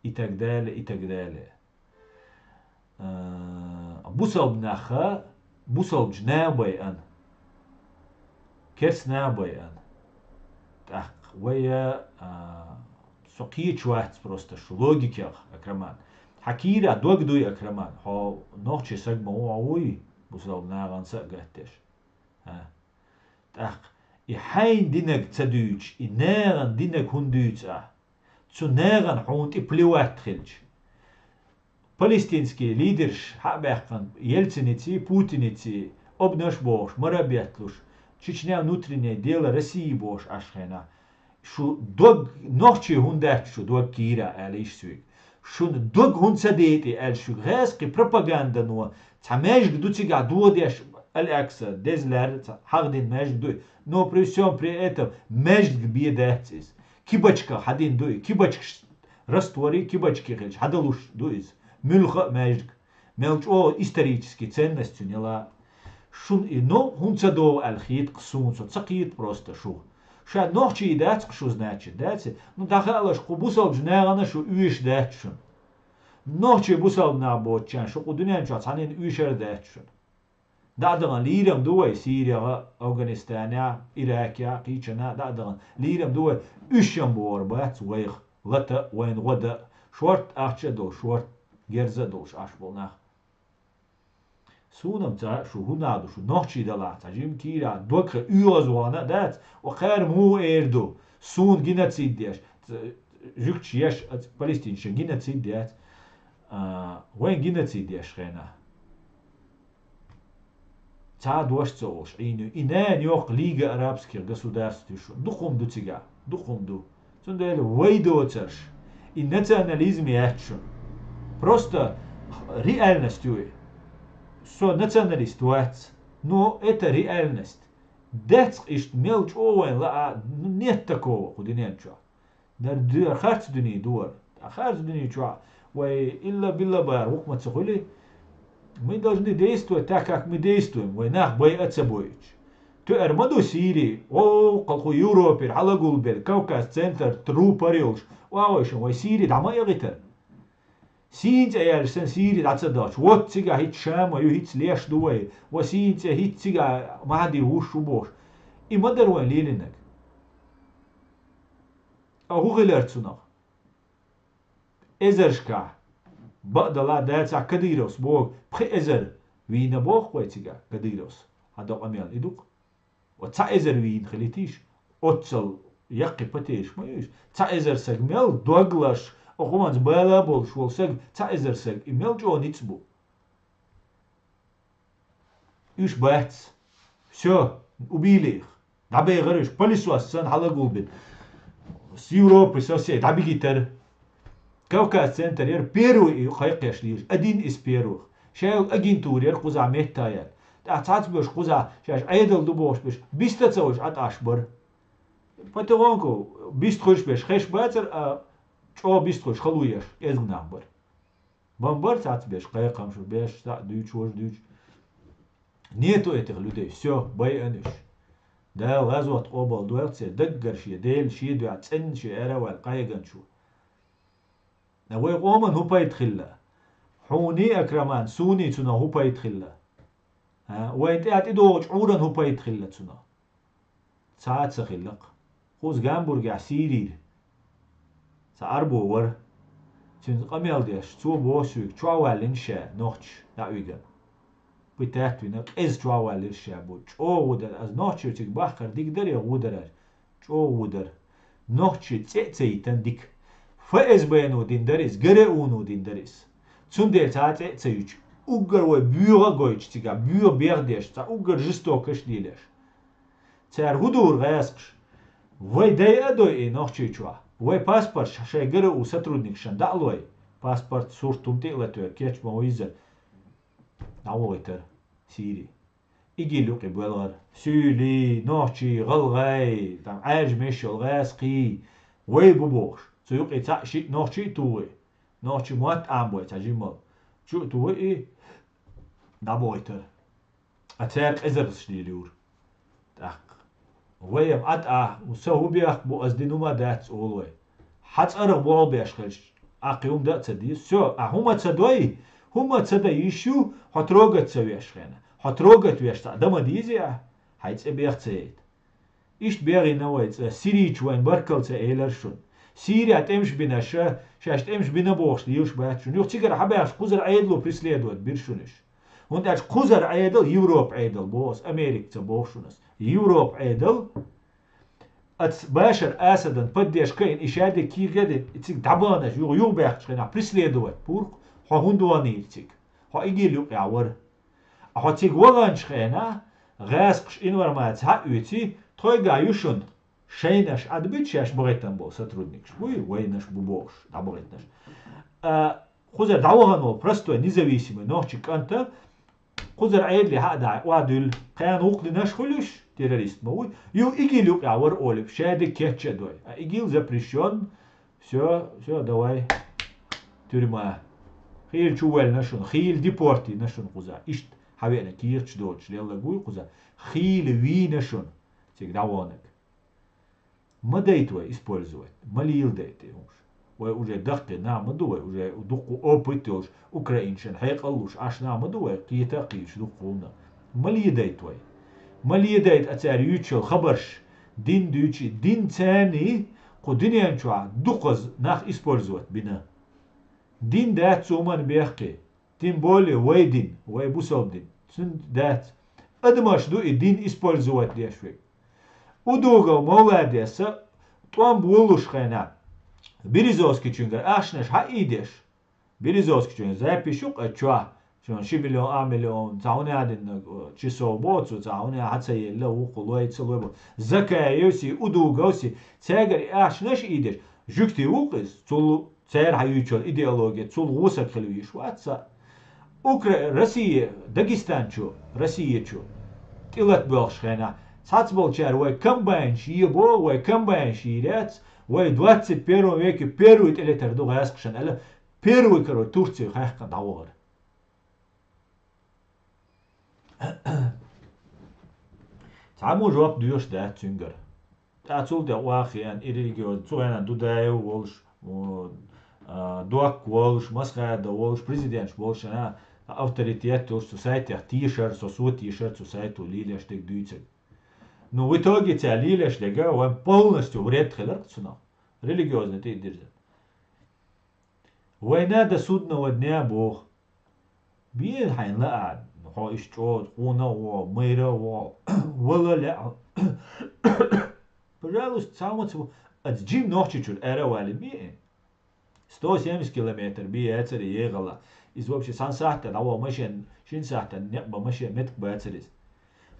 и так далее, и так далее. А, бусалба наха, бусалбачу наха байъан, керс наха байъан. ТӀаккха вай, а, со кхечу вац просто шу логикех, Акраман. Хьан кийра дог дуй, Акраман? Хьо нохчи саг ма ву, хьо вуй, бусалба нахана са а гаттеш. А? ТӀаккха и хьайн динаг ца дуьйцу, и нагӀан динаг хӀун дуьйцу ахь? Цу нагӀан хьуна тӀе плевать хилча. Палестинский лидерш хьа а баьккхина, Ельциници, Путиници, обнаш бохуш, мара а бетталуш, Чечня внутреннее дело России бохуш Ӏаш хенахь. Шу дог, нохчий хӀунда дац шу дог кийра, аьлла йиш соьга. Шуна дог хӀунда ца дайтӀи, аьлла шуьга гӀаьскхи пропагандано, цхьа маьждиг ду цигахь додеш, Аль-Акса, деза лаьрра цхьа хьахдина маьждиг ду и. Но при всем при этом маьждиг бен дац иза. Кибачка хьадина ду и, кибачкаш раствори, кибачки хилча, хьадалуш ду иза. Муьлхха а маьждиг. Мел чӀогӀа исторический ценность цуьнан яла. Шуна и но хӀунда ца догӀу аьлла хета-кх суна, со ца кхета просто шу. Ша нохчий дац-кх шу, значит, дац? Ну, дӀахаалаш, кху бусалбачу нахана шу оьшуш дац шуна. Нохчий бусалба нах боцучарна шу кху дуьнен чохь цхьаннена оьшур а дац шуна. ДӀа а дахана лийрам ду вай Сирехь а, Афганистанехь а, Иракехь а, кхечанхьа дӀа а дахана. Лийрам ду вай, уьш-м бохур бац вайх, лата а, вайна гӀо дан а, шортта ахча а долуш, шортта герз а долуш Ӏаш болу нах. Суна-м ца хаьа шу хӀун а ду, шу нохчий далахь, цхьа жима кийрахь, дог хир оьгӀазвахана а дац, о кхара муха эр ду, суна геноцид деш, ц-, жуьгташа еш, а, палестинчийн геноцид яц, а, вайн геноцид еш хенахь. Цхьа а дош ца олуш Ӏийна ю. И нана йоккха Лига арабских государств ю шуна. Дукха хӀума ду цигахь. Дукха хӀума ду. Цундела вай доцурш. И национализм яц шуна. Просто реальность ю и. Со националист вац. Но это реальность. Дац-кх иштта мел чӀогӀа вайн лаа, ну, нет такого кху дуьнен чохь. Дар дуьра харц дуьне ду вара. Ткъа харц дуьне чохь вай илла-билла бара вукху ма ца хуьлий. Мы должны действовать так, как мы действуем. Вай нах байа а ца бойуьйтуш. Тоьар ма ду Сири, вовкхалхо Европера хьалагулбелла, Кавказ центр, тру пар йолуш, вагӀойшан вай Сири дӀа ма эгӀитара. Сийна цӀе яьлча сан Сири дӀа ца дахча, вот цигахь хӀицца Шама ю, хӀицца леш ду вай, ва Сийна цӀе хӀицца цигахь Махьди вуш ву бохуш. И ма дара вайн лелийнарг. Ткъа хӀун хилар цунах? Эзаршкахь, бакъдала дацахь Кадыровс боху, пхи эзар вийна боху вай цигахь Кадыровс. Хьан до къамел и ду-кх? Оцу цхьа эзар вийна хилийтийша, оццал яккхий потеряш ма ю иза. Цхьа эзар саг мел доглаш, окху хӀуманца бала а болуш волу саг, цхьа эзар саг, и мел чӀогӀа ницкъ бу. Уьш бац. Всё, убили их. ДӀабехара уьш, пылесос санна хьалагулбина. С Европы со всей дӀабигитара. Кавказ центр яра первый и кхайкхеш лийраш, один из первых. Ша йолу агентура яра кхузахь метта яьлла. ТӀаккха цхьацца берш кхузахь шаьш Ӏедал ду бохуш берш, биста а ца хуьлуш Ӏаташ бара. Потихоньку биста хуьлуш берш хезаш бацара, а чӀогӀа биста хуьлуш халоеш кӀезиг нах бара. Бан бара цхьацца берш кхайкхам шу, берш цхьаъ дуьйцуш, важа дуьйцуш. Нету этих людей, всё, байъана уьш. Дала гӀазот къобал дойла церан, даггара шен, Дела шен дуьхьа цӀена шен ара а ваьлла къахьеганчо. Вай къоман хӀун пайда хилла? Хьуний, Акраман, суний цунах хӀун пайда хилла? А, вайн тӀаьхьа тӀедогӀучу Ӏуран хӀун пайда хилла цунах? Цхьа а ца хилла-кх. Кхуза Гамбургехь Сирийра цхьа Ӏарбо вара. Цуьнца къамел деш, цо боху соьга, чохь валлина ша нохчаша дӀа а вигна. Пытать вина, къеза чохь валлира ша бу. ЧӀогӀа гӀо дара. Ас нохчий цига бахкар дика дара я гӀо дара? ЧӀогӀа гӀо дара. Нохчий цӀе а ца йитина дика. ФСБ-но дина дара иза, ГРУ-но дина дара иза. Цундела цхьа а цӀе а ца йича, уггар вай боьха а гойтуш цига, боьха бех деш, цхьа уггар жестокаш а лелеш. Цара хӀун дора гӀаскхаша? Вай дайа а дой и Нохчийчохь. Вай паспорташ шайн ГРУ сотрудникашна дӀа а лой. Паспорт, сурт хӀума тӀе а латоьху, кечбан виззара. ДӀавахийтара Сири. ИГИЛ юкъе боьлхура. Суьйлий, нохчий, гӀалгӀай, там Ӏаьржа меш йолу гӀаскхий, вай бу бохуш. Цу юкъе цхьаъ шиъ нохчий а тухий. Нохчий мотт Ӏамбой цхьа жимма. Чу а тухий и дӀабахийтара. А цара къизарш лелийра. ТӀаккха. Вай-м Ӏад а, са хӀун бехк бу, ас дина хӀума дац олу вай. Хьан цӀарах болх беш хилча, Ӏа кхин хӀума дан а ца деза. Всё, Ӏа хӀума ца дой, хӀума ца дан йиш ю, хьо трогать ца веш хенахь. Хьо трогать веш цхьаъ дан ма дезий ахь, хьайн цӀе бех ца яйта. Иштта бегӀийна вай цӀа, Сирийчу вайн баркалла ца элира шуна. Сирехь тӀемаш бинарш, шаьш тӀемаш бина бохуш лелаш бац шуна. Юха цигара хьабаьхча, кхузара Ӏедало преследовать бира шуна уьш. ХӀунда аьлча кхузара Ӏедал, Европа Ӏедал боху ас, Америка ца боху шуна ас. Европа Ӏедал, аца Башар Асадан поддержка йина, и шадерг кийра дина, и цига дӀабаханарш, юха, юха баьхкачу хенахь преследовать бу-кх, хьо хӀунда ваханийла цига? Хьо ИГИЛ юкъехь вара. Хьо цига ваханчу хенахь, гӀаскхаша информаци хьа а оьций, тхойгахь ю шуна, шайнаш Ӏадбуьту шаьш бахийтина болу сотрудникаш буй, вайнаш бу бохуш, дӀабахийтинарш. А, кхузара дӀавахана волу простой, независимый нохчи кӀанта, кхузара Ӏедале хьа а дахьа, охьадуьллу, кхана гӀуллакх динарш хуьлуш, террорист ма вуй, ю ИГИЛ юкъехь вара олуш, шадерг кечъян дой. А ИГИЛ запрещён, всё, всё, давай, тюрьма. Хийла чу воьллина шуна, хийла депорт йина шуна кхуза. Иштта хьан веана кехаташ доцуш лелларг вуй кхуза. Хийла вийна шуна цига дӀаваханарг. Ма дайта вай использовать, ма леладайта и хӀумаш. Вай уже даккхий нах ма ду вай, уже дуккха опыт йолуш, украинчан хьекъал луш, Ӏаш нах ма ду вай, кхета а кхеташ дуккха хӀума. Ма леладайта вай. Ма леладайта а цара юьйцуш йолу хабарш, дин дуьйцу, дин царний кху дуьнен чохь дукхаза нах использовать бина. Дин дац цу хӀуманна бехке. Тем более вай дин, вай бусалба дин. Цуьнан дац. Адамаш ду и дин использовать деш верг. Удугов Мовладеса тӀом болуш хенахь, Березовскийчуьнгара ахчанаш хьаийдеш. Березовскийчуьнгара запись ю-кх чохь, шуна ши миллион, а миллион, цхьа хӀун яхьдина, часов боцу, цхьа хӀун яхьа ца елла, вукху лой, ца лой бо. Закаевси, Удуговси, цаьргара и ахчанаш а ийдеш. Жуьгти ву-кх иза, цул Церан хьан юьйцу йолу идеология, цул гӀо саг хила вийш вац цхьа. Укра-, Россия, Дагестан чу, Россия чу, тӀелатбоьлхуш хенахь, цхьацболчара вай комбайнаш ебо, вай комбайнаш йийр яц, вай двадцать первом веке первый тӀелетар ду гӀаскхашна аьлла, первый, короче, Турция хаьхкина дӀавахара. Цхьаммо жоп доьшуш дац цуьнгара. ТӀаккха цул тӀе охьахиъна и религиозный, цу хенахь Дудаев волуш, м, а, Док волуш, Масхадов волуш, президенташ болуш, а, авторитет йолуш цу сайтех тешар, со сов тешар цу сайто лелаш дерг дуьйцург. Ну, в итоге цара лелаш дерг вайн полностью вред хилар-кх цунах. Религиозный тӀе а дирзина. Война до судного дня боху. Бен хьайна лаа, хьо иштта чӀогӀа къона а вогӀу, майра а вогӀу, вала а лаьа. Пожалуйста, цхьа а ма ца ву, аса жима Нохчийчуьра ара а валийна бен. Сто семьдесят километр бен яцара егӀала. Иза вообще цхьана сахьтехь дӀаваха машен, шина сахьтехь некъ бан машен метка бацара иза.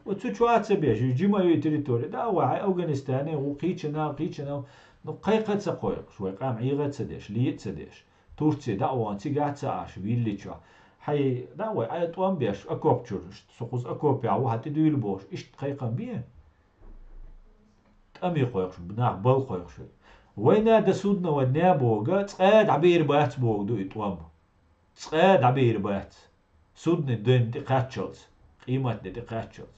Вот цу чохь а ца беш, иза жима ю и территори. Да, вай, хьай Афганистане, ву кхечанал, кхечанал. Ну, кхайкха а ца кхойкхуш, вай къам Ӏеха а ца деш, ле а ца деш. Турция дӀа а вахана, цигахь а ца Ӏаш, вилличохь. Хьай, да, вай, Ӏай тӀом беш, окоп чуьра, со кхуза окопехь ву, хьан тӀедуьйла бохуш, иштта кхайкхам бен. ТӀаме кхойкхуш, нах бала кхойкхуш. Война до судного дня боху, цкъа а дӀабийр бац боху ду и тӀом. Цкъа а дӀабийр бац. Судный ден тӀе кхаччалц, къематде тӀе кхаччалц.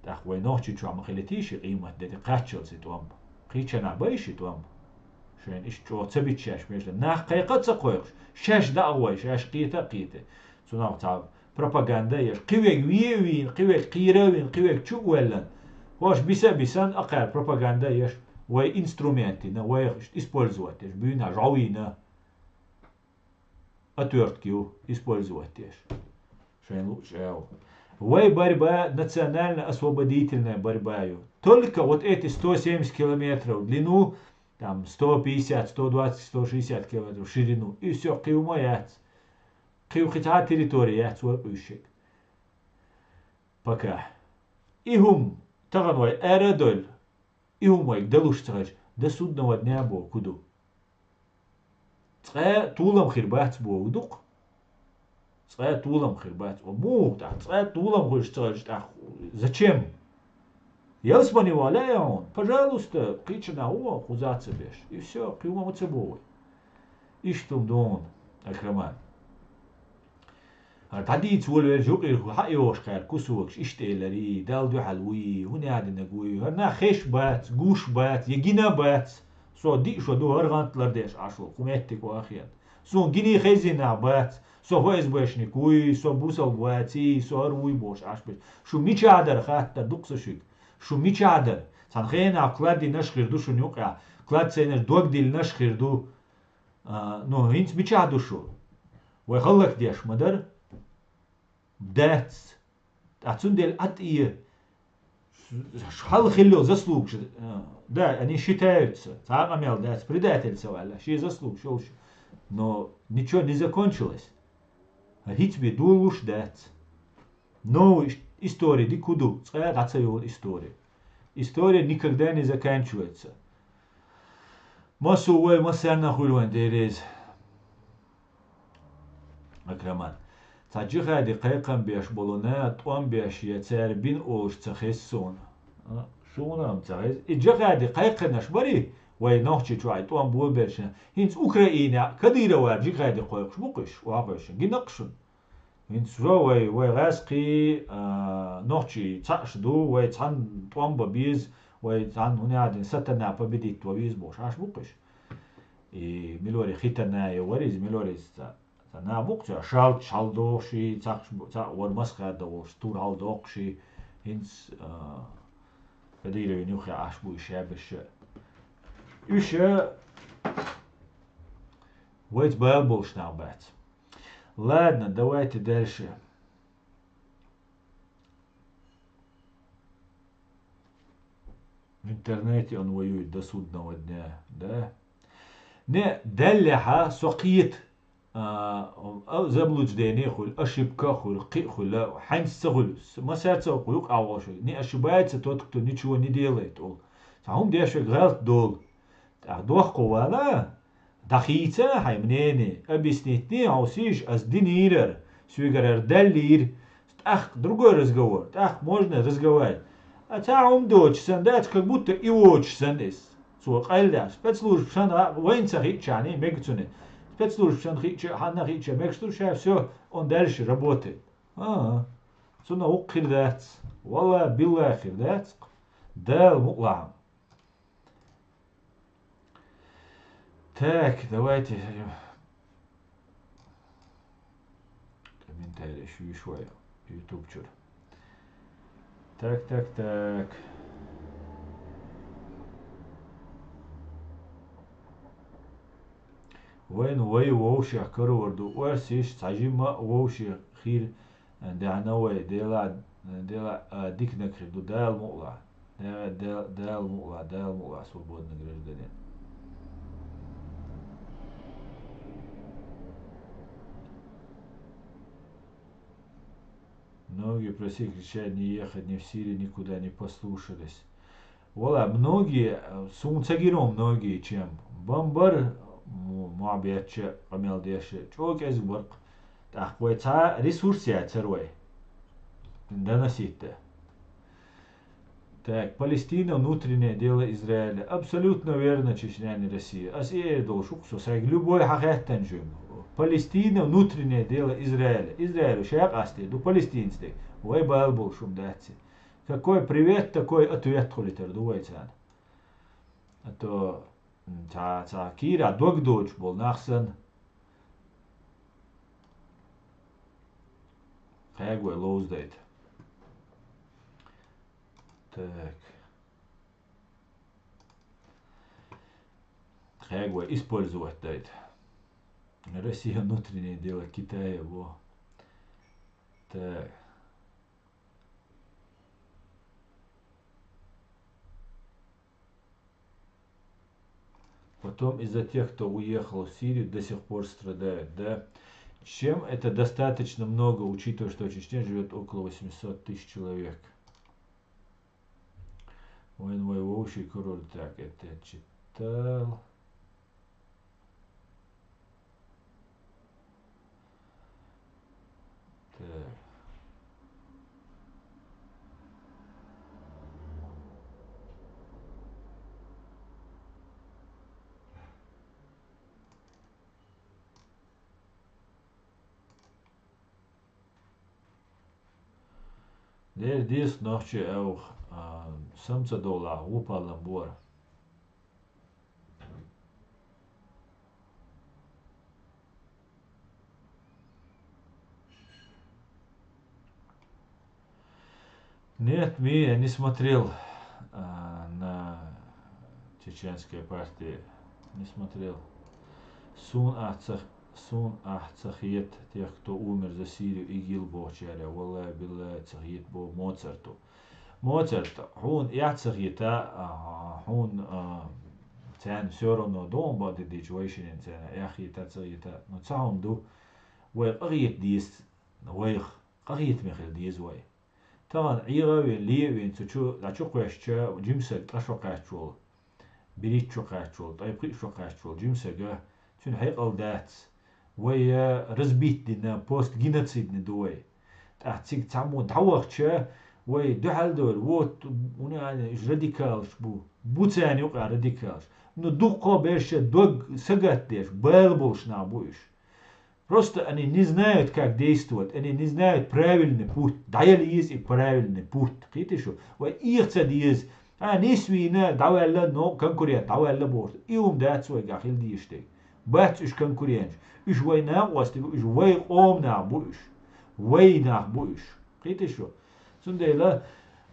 ТӀаккха вай Нохчийчохь ма хилитий ши къематде тӀе кхаччалц и тӀом. Кхечанахь бай ши тӀом. Шайна иштта чӀогӀа ца биччеш мешла. Нах кхайкха а ца кхойкхуш, шаьш дӀа а гӀой, шаьш кхета а кхетий. Цунах цхьа пропаганда а еш, кхин верг ве а вийна, кхин верг кхера а вийна, кхин верг чу а воьллина, хӀорш биса а бисана, акхар пропаганда а еш, вай инструмент йина, вай использовать еш, буйна жӀовийна, отвёртка ю, использовать еш. Шайн луъучу агӀор. Вай борьба национально-освободительная борьба ю. Только вот эти сто семьдесят километров в длину, там сто пятьдесят, сто двадцать, сто шестьдесят километров в ширину, и всё, кхин хӀума яц. Кхин кхин цхьа а территори яц вай къуьйсург. Пока. И хӀума тахана вай ара а дойла, и хӀума вайга далуш ца хилча, до судного дня бохург хӀун ду? Цкъа а толам хир бац бохург ду-кх. Цкъа а толам хир бац. О, муха тӀаккха? Цкъа а толам хуьлуш ца хилча тӀаккха зачем? Ялсамане вале а хьуна, пожалуйста, кхечанхьа вон, кхуза ца беш. И всё, кхин хӀума ма ца боху вай. Иштта хӀума ду хьуна, Акраман. ХӀара дӀадийца волавелча юкъера хьа а йогӀуш кхаьрга кусокаш, иштта элира, Далла дуьхьал вуй, хӀун яздинарг вуй, хӀара нах хезаш бац, гуш бац, я гина бац, со диъ шо ду хӀара гӀант лардеш Ӏаш волу, кху меттиг вахийта. Суна гиний хезний нах бац, со ФСБшник вуй, со бусалба ваций, со хӀара вуй бохуш Ӏаш берш. Шу мичахь дара хаттар ду-кх сан шуьга? Шу мичахь дара? Цхьана хенахь кладбищенаш хир ду шуна юкъехь, кладбищенаш дог диллинарш хир ду. А, ну, хӀинца мичахь ду шу? Вай хӀаллакдеш ма дара? Дац. Ткъа цундела Ӏа тӀе хьалха хилла йолу заслугаш, а, да, они считаются. Цхьа а къамел дац, предатель ца ваьлла, шен заслугаш йолуш. Но ничего не закончилось. ХӀинца бен долуш дац. Новый иш-, история дика хӀун ду, цкъа а дӀа ца йолу история. История никогда не заканчивается. Массо а вай, массарна а хуьлу вайн Дела реза. Акраман. Цхьа джихади кхайкхам беш болу нах тӀом беш я цара бина олуш ца хеза суна. А, суна-м ца хеза. И джихади кхайкхинарш барий, вай нохчий чохь и тӀом болабеллачу. ХӀинца Украинехь Кадырова джихади кхойкхуш бу-кх уьш, охьахевшина. Гина-кх шуна. ХӀинца вай, вай гӀаьскхий, а, нохчий цхьаъш ду, вай цхьаьна тӀом бан беза, вай цхьаьна хӀун яздина сатана победить ван веза бохуш Ӏаш бу-кх уьш. И милорий хитана я вара иза, милорий иза ца, ца наб бу-кх цо, шалчаш хьаладохуш, цхьаъ вара масхадо волуш, тур хьаладоккхуш, хӀинца, а, Кадыровн юххе Ӏаш бу и шаберш. Уьш, а, вайца бала болуш нах бац. Ладно, давайте дальше. В интернете он воюет до судного дня, да? Не, деллехьа со кхета, а, а, заблуждение хуьлу, ошибка хуьлу, кхин а хуьлу, хьаьнца ца хуьлу, с-, масаьрца а кху юкъа а волуш верг. Не ошибается тот, кто ничего не делает, олу. Цхьа хӀума деш верг гӀалат долу. ТӀаккха дохко вала, дӀахийца хьайн мнение, объяснить де, хьо сийша ас динийра, соьгара даллийра, тӀаккха другой разговор, тӀаккха можно разговаривать. А цхьа хӀума доцуш санна дац, как будто и воцуш санна иза. Цо къайладаьхна, спецслужбашна вайна ца хиъчахьана мега цунна. Спецслужбашна хиъча, хьанна хиъча мегаш ду ша, всё, он дальше работает. А-а. Цунна вукху хир дац. Валла, билла хир дац. Дала мукъалахь. Так, давайте комментарий шу йиш вай YouTube чуьра. Так, так, так. Вайн вай вовшех карор ду, оьрсийш цхьа жимма а вовшех хир даьхьна вай, дела, дела, а, диканаг хир ду, Дала мукъалахь. Да-, да-, Дала мукъалахь, Дала мукъалахь, свободный гражданин. Многие просили кричать, не ехать ни в Сирию, никуда не послушались. Вала, многие, э, суна ца гира многие, чем бан бара, м-, мохь беттача, къамел деш, чӀогӀа кӀезиг бара-кх. ТӀаккха вай цхьа ресурс яцара вай. Доносить де. Так, Палестина — внутреннее дело Израиля. Абсолютно верно, Чечня не Россия. Ас и эр долуш ву-кх со сайга любой хьан хеттан жуьм. Палестина — внутреннее дело Израиля. Израилю ша къастийр ду палестинцаш дерг. Вай бала болуш хӀума дац и. Какой привет, такой ответ хуьлуьйтур ду вай царна. А то, м, цхьа, цхьа кийра дог доцуш болу нах санна. Хьагвай ловздайта. Так. Хьагвай использовать дайта. Россия внутреннее дело Китая, во. Так. Потом из-за тех, кто уехал в Сирию, до сих пор страдают, да? Чем это достаточно много, учитывая, что в Чечне живет около восемьсот тысяч человек? Вайн вай вовший курорт, так, это я читал. Так. Дер дис нохчи эвх, а, самца дола, гупалан бор. Нет, Ми, я не смотрел, а, на чеченская партия. Не смотрел. Сун ахцах, сун ахцахет тех, кто умер за Сирию, ИГИЛ бохчаря. Валлахи, биллахи, цахет бо Моцарту. Моцарт, хьун яхцахета, а, хьун, а, цен всё равно дом бадидич вайшинин цена, яхета, цахета. Но цаун ду, вай къагъет дис, вайх, къагъет мехел дис вай. Тагъан Ӏийгъавен, лиевен, цу чу, дӀачукхвешча, жимсаг тӀа шо кхаьччул, бирит шо кхаьччул, тӀай пхиъ шо кхаьччул, жимсага, цуьнан хьекъал дац. Вай, э, разбит дина, постгеноцидный ду вай. ТӀаккха цига цхьаммо дӀавахча, вай дуьхьал дойла, вот, уна, уж радикалаш бу. Бу царна юкъа радикалаш. Ну, дуккха берша дог сагатдеш, бала болуш нах бу уьш. Просто они не знают, как действовать, они не знают правильный путь. ДӀаяла еза и правильный путь. Кхетий шу? Вай ийха ца деза. А, нисвийна, дӀаваьлла, но конкурент, дӀаваьлла боху. И хӀума дац вайгахь хила дезаш дерг. Бац уьш конкуренташ. Уьш вай накъостий бу, уьш вай къоман нах бу уьш. Вай нах бу уьш. Кхетий шу? Цундела,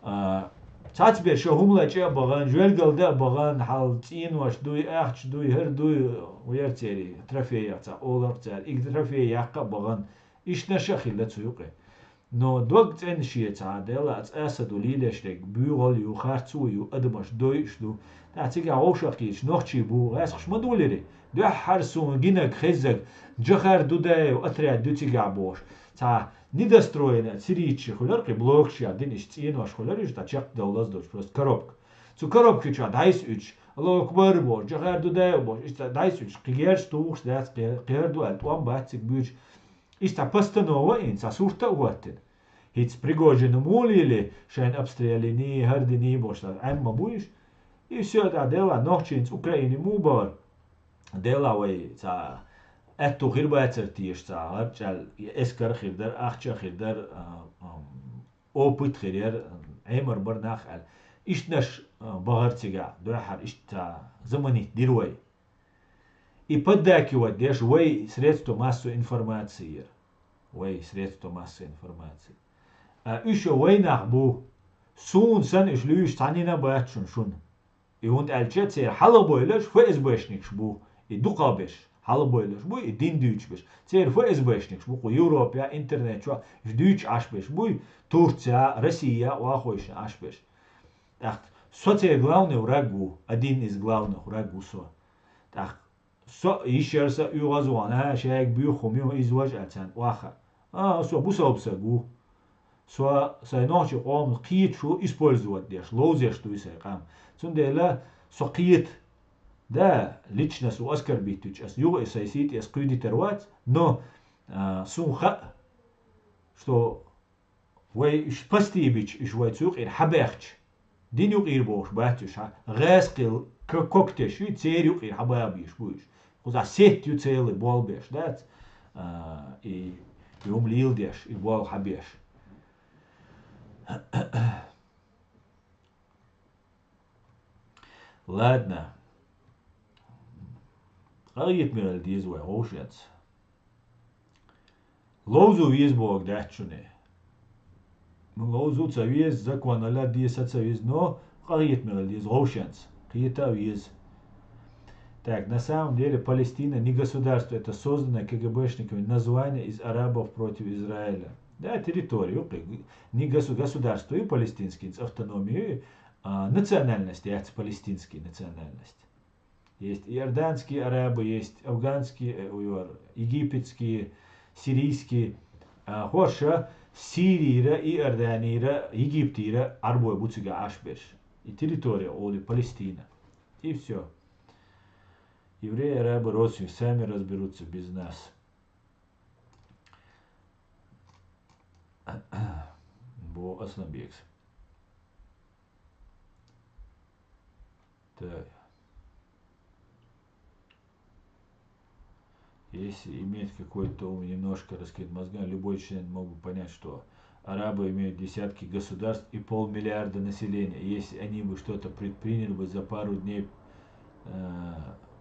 а, цхьацберш хӀума лача а бахана, жоьлгал дан а бахана, хьал цӀенош дуй, ахча дуй, хӀара дуй, вер церий, трофеях цхьа олар цара, и трофей яккха а бахана, ишнаш а хилла цу юкъе. Но дог цӀена шеца, Дела а цӀа а са ду лелеш дерг, буьйгӀал ю, харцо ю, адамаш дойуш ду. ТӀаккха цигахь вовшах кхеташ нохчий бу, гӀаьскхаш ма долири. Дуьххьара суна гинарг, хеззарг, Джохар Дудаев отряд ю цигахь бохуш. Цхьа недостроенный сирийцаш хуьлура кхин блокаш я, дина иштта цӀенош хуьлура, иштта чекхдовлаза долуш, просто коробка. Цу коробки чохь дӀайса уьдуш, Аллаху акбар бохуш, Джохар Дудаев бохуш, иштта дӀайса уьдуш, кхин герзаш тухуш дац, кхе-, кхер ду аьлла, тӀом бац цига буьйцуш. Иштта цхьа постанова а йина, цхьа сурт а хӀоттина. ХӀинца Пригожина муха лели, шайна обстрелиний, хӀара диний бохуш, Ӏемма бу уьш. И всё, тӀаккха Дела, нохчийца Украине муха бахара? Дела вай цхьа аьтту хир бацара теша цхьа, гӀарчӀаьлла эскар а хир дара, ахча а хир дара, а, ам, опыт хир яра, Ӏемар бара нах аьлла. Ишттанаш, а, бахара цигахь, дуьххьара иштта заманит дира вай. И поддакивать деш вай средства массовой информации яра. Вай средства массовой информации. А уьш вай нах бу. Суна санна уьш луьйш цхьаннина а бац шуна, шуна. И хӀунда аьлча церан хьалхабевлларш ФСБшникаш бу, и дукхахберш хьалхабевлларш бу, и дин дуьйцуш берш. Церан ФСБшникаш бу, кху Европехь, интернет чохь уьш дуьйцуш Ӏаш берш буй, Турция, Россия, вахойшна Ӏаш берш. ТӀаккха со церан главный враг ву, один из главных враг ву со. ТӀаккха со йиш яра сан оьгӀазвахана, а, шайга буьйху хӀума ю, иза важа аьлла царна охьа. А, со бусалба саг ву. Со сайн нохчийн къоман кхеташ ву, использовать деш, ловзеш дуй сайн къам. Цундела со кхета, да, личность ву оскорбить вича, ас юха и сайн сий тӀе ас кхуьйдитар вац, но, а, суна хаьа, что вай уьш пасти бича, уьш вай цу юкъера хьабаьхча, дин юкъера бохуш бац уьш хьа, гӀаскхил к-, когтеш ю, церан юкъера хьабаха безаш бу уьш. Кхузахь сеть ю, церан болх беш дац, а, и, и хӀума леладеш, и болх хьабеш. Ладно. Къахетаме хила деза вай вовшашца. Ловзо веза бохург дац шуна. Ловзу ца веза, закон аьлла деза ца веза, но къахетаме хила деза вовшенца. Кхета а веза. Так, на самом деле Палестина не государство, это созданное КГБшниками название из арабов против Израиля. Да, территория, окей. Не госу-, государство и палестинский, автономия, а, национальность, яц палестинский национальность. Есть иорданские арабы, есть афганские, э, ой, египетские, сирийские. А, хӀорш Сирийра, Иорданийра, Египтийра арабой бу цига Ӏаш берш. И территория оли Палестина. И всё. Евреи, арабы, родственники сами разберутся без нас. Бо Асланбекс. Так. Если иметь какой-то ум, немножко раскрыть мозгами, любой член мог бы понять, что арабы имеют десятки государств и полмиллиарда населения. И если они бы что-то предприняли бы за пару дней, э,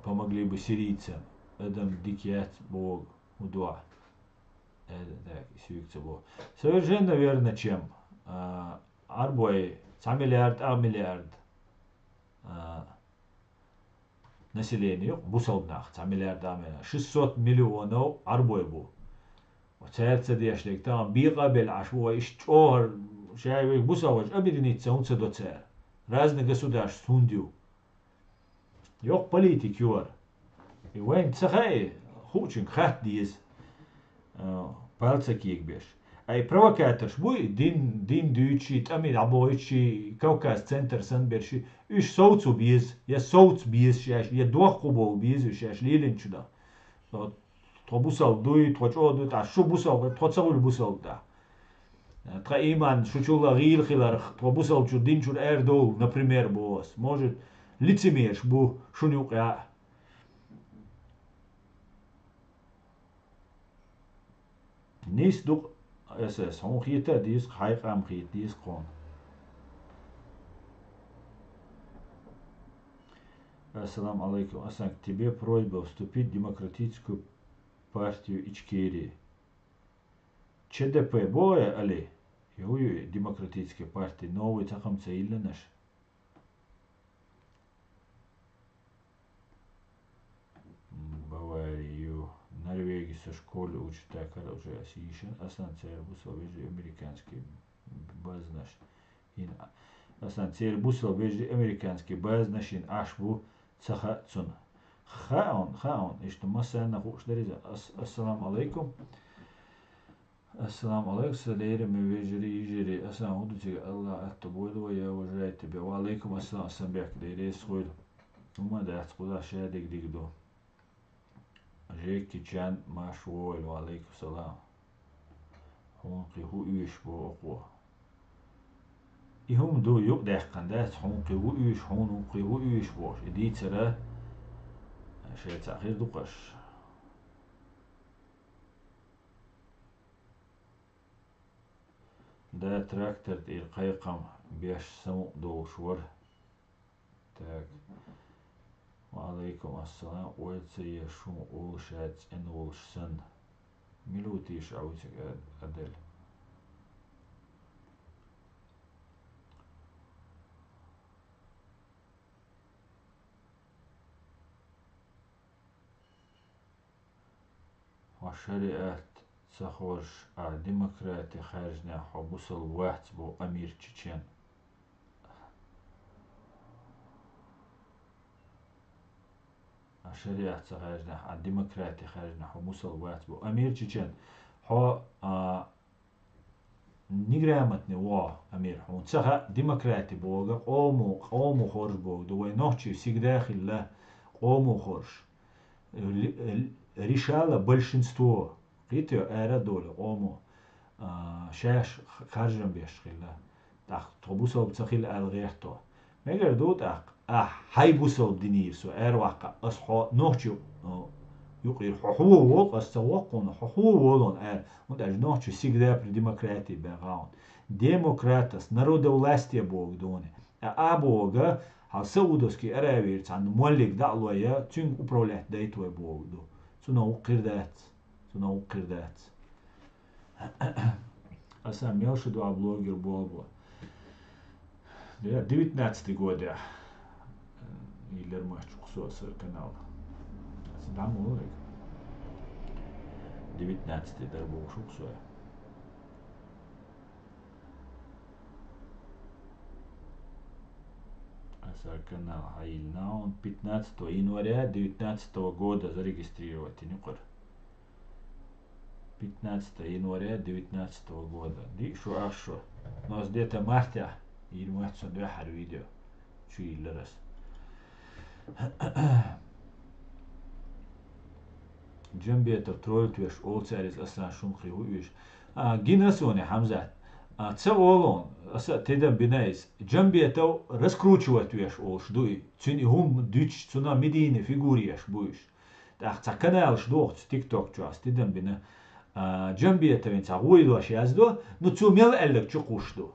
помогли бы сирийцам, Адам Дикият Бог удуа. Э, так, сюикца Бог. Совершенно верно, чем, а, арабой цхьа миллиард, а миллиард, а, население, бусалба нах, цхьа миллиард а миллиард, шестьсот миллионов арабой бу. Цаьрца деш дерг, там бекъа а белла Ӏаш бу, вай иштта чӀогӀар, шаьш вай бусалба объединиться хӀунда ца до цара? Разные государства хӀунда ю? Йоккха политик ю вара. И вайна ца хаьа, хуучуьнга хатта деза. А, палца кегабеш. Ай, провокаторш буй, дин, дин дуьйцучий, тӀаме дӀабохуьйтучий, Кавказ центр санна берши, уьш совцо беза, я совца беза шаьш, я дохко бовла беза уьш шаьш лелинчу дан. Тхо, тхо бусалба дуй, тхо чӀогӀа дуй, тӀаккха шу бусалба, тхо ца хуьлу бусалба тӀаккха. Тхан иман шучул а гӀийла хиларх, тхо бусалба чуьра дин чуьра арадовла, например, боху ас. Может, лицемерш бу шуна юкъа а. Нийса ду-кх, эс, эс, хьуна хета а деза, хьайн къам хета деза кхунна. Ассаламу алейкум. Асан, к тебе просьба вступить в демократическую партию Ичкерии. ЧДП боху али? Юй, демократическая партия, новый цхьаккха ца йиллина аша. Баварию. Норвеги со школе учу, так уже ас йийшина, асан церан бусалба вежарий американский базнаш. Ин, асан церан бусалба вежарий американский базнаш ин Ӏаш бу, ца хаьа цунна. Хаьа хьуна, хаьа хьуна, иштта массарна хууш дара иза. Ас-, ассаламу алайкум. Ассаламу алайкум, сан лераме вежарий, йижарий, асан хӀун ду цига, Аллах атта бойла вай, я уважаю тебя. Ва алайкум ассалам, сан бехк деррес хуйла. ХӀума дац, кхузахь шадерг диг ду. Жеки Чан Маш вовайла, ва алайкум салам. Хьуна кхин хӀу уьйш бо окхо. И хӀума ду юкъадаьккхина дац, хьуна кхин хӀу уьйш, хьуна кхин хӀу уьйш бохуш. И дийцара шайн цхьаъ хир ду-кх аш. Да, трактор тӀера кхайкхам беш самукъа долуш вара. Так. Ва алайкум ассалам. Ойла ца еш, шун олуш а цӀена волуш санна. Мила ву тийша а вуьциг а-, Адель? Хьо шариат ца хоржуш, ахь демократи хаьржинехь, хьо бусалба вац боху Амир Чечен. Ахь шариат ца хаьржинехь, ахь демократи хаьржинехь, хьо бусалба вац боху Амир Чечен. Хьо, а, неграмотный вогӀу, Амир, хьуна ца хаьа, демократи боху, къомо, къомо хоржу боху ду, вай нохчий всегда хилла къомо хоржуш. Ли-, ли-, решало большинство, кхетий, ара а долу къомо, а, шаьш х-, харжам беш хилла. ТӀаккха тхо бусалба ца хилла аьлла гӀерта тхо. Мегар ду тӀаккха, ахь хьайн бусалба динера со, ара ваккха, ас хьо нохчу, а, юкъера хьо хьо волу, ас ца воккхуна, хьо хьо волу ара, хӀунда аьлча нохчий всегда при демократии баьгӀа хьуна. Демократос, народовластие боху дуьйна. А, а боху, хьан Саудовский Аравийра цхьанна моллиг дӀа а лой, цуьнга управлять дайта вай боху ду. Цунах вукхир дац. Цунах вукхир дац. Ас Сам мел шу дуа блогер болбу. Я девятнадцатый год я. Йиллар маччу кху со сар канал. Сидам улик. Девятнадцатый дар бу шу кху со. Асар канал Аил Наун пятнадцатого января девятнадцатого года зарегистрировать, не кур. Пятнадцатого января девятнадцатого года. Ди шу ах шу. Но с где-то марта, ил мух сон дуьххьара видео. Чу йиллар ас. Джамбетов троллить веш олу цаьрца, асан шуна кхин хӀу уьйш. А, гина суна, Хьамзат. А, ца олун, аса тидам бина иза. Джамбетов раскручивать веш олуш ду и. Цуьнан и хӀума дуьтуш, цунах медийный фигура еш бу уьш. ТӀаккха цхьа каналаш доху цу TikTok чохь, ас тидам бина. А, Джамбетовин цхьа гӀойлош яздо, ну цо мел аьлларг чу кхуш ду.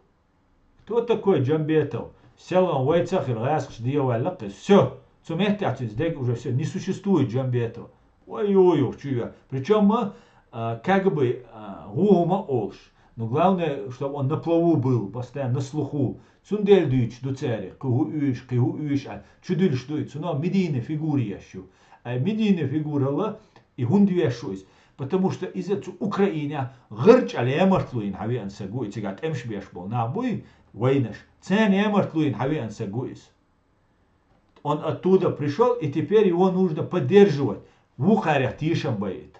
Кто такой Джамбетов? Селган вайца а хир гӀаскхаш дегӀаваьлла кхин. Всё. Цу меттехь цуьнца дерг уже всё. Не существует Джамбетова. Ой, ё, ё, чу ё. Причём, а, как бы, а, гӀо хӀума а олуш. Но главное, чтобы он на плаву был, постоянно на слуху. Цундела дуьйцуш ду цаьрга. Кхин хӀу уьйш, кхин хӀу уьйш, а, чу дуьлуш ду и. Цунах медийный фигура еш ю. Ай медийный фигурала и хӀунда веш шу иза? Потому что иза цу Украинехь гӀарчӀа лемартло йина хьан веана саг ву и, цигахь тӀемаш беш болу нах буй, вайнаш. Церан емартло йина хьан веана саг ву иза. Он оттуда пришёл, и теперь его нужно поддерживать. Вукхарех тешам байта.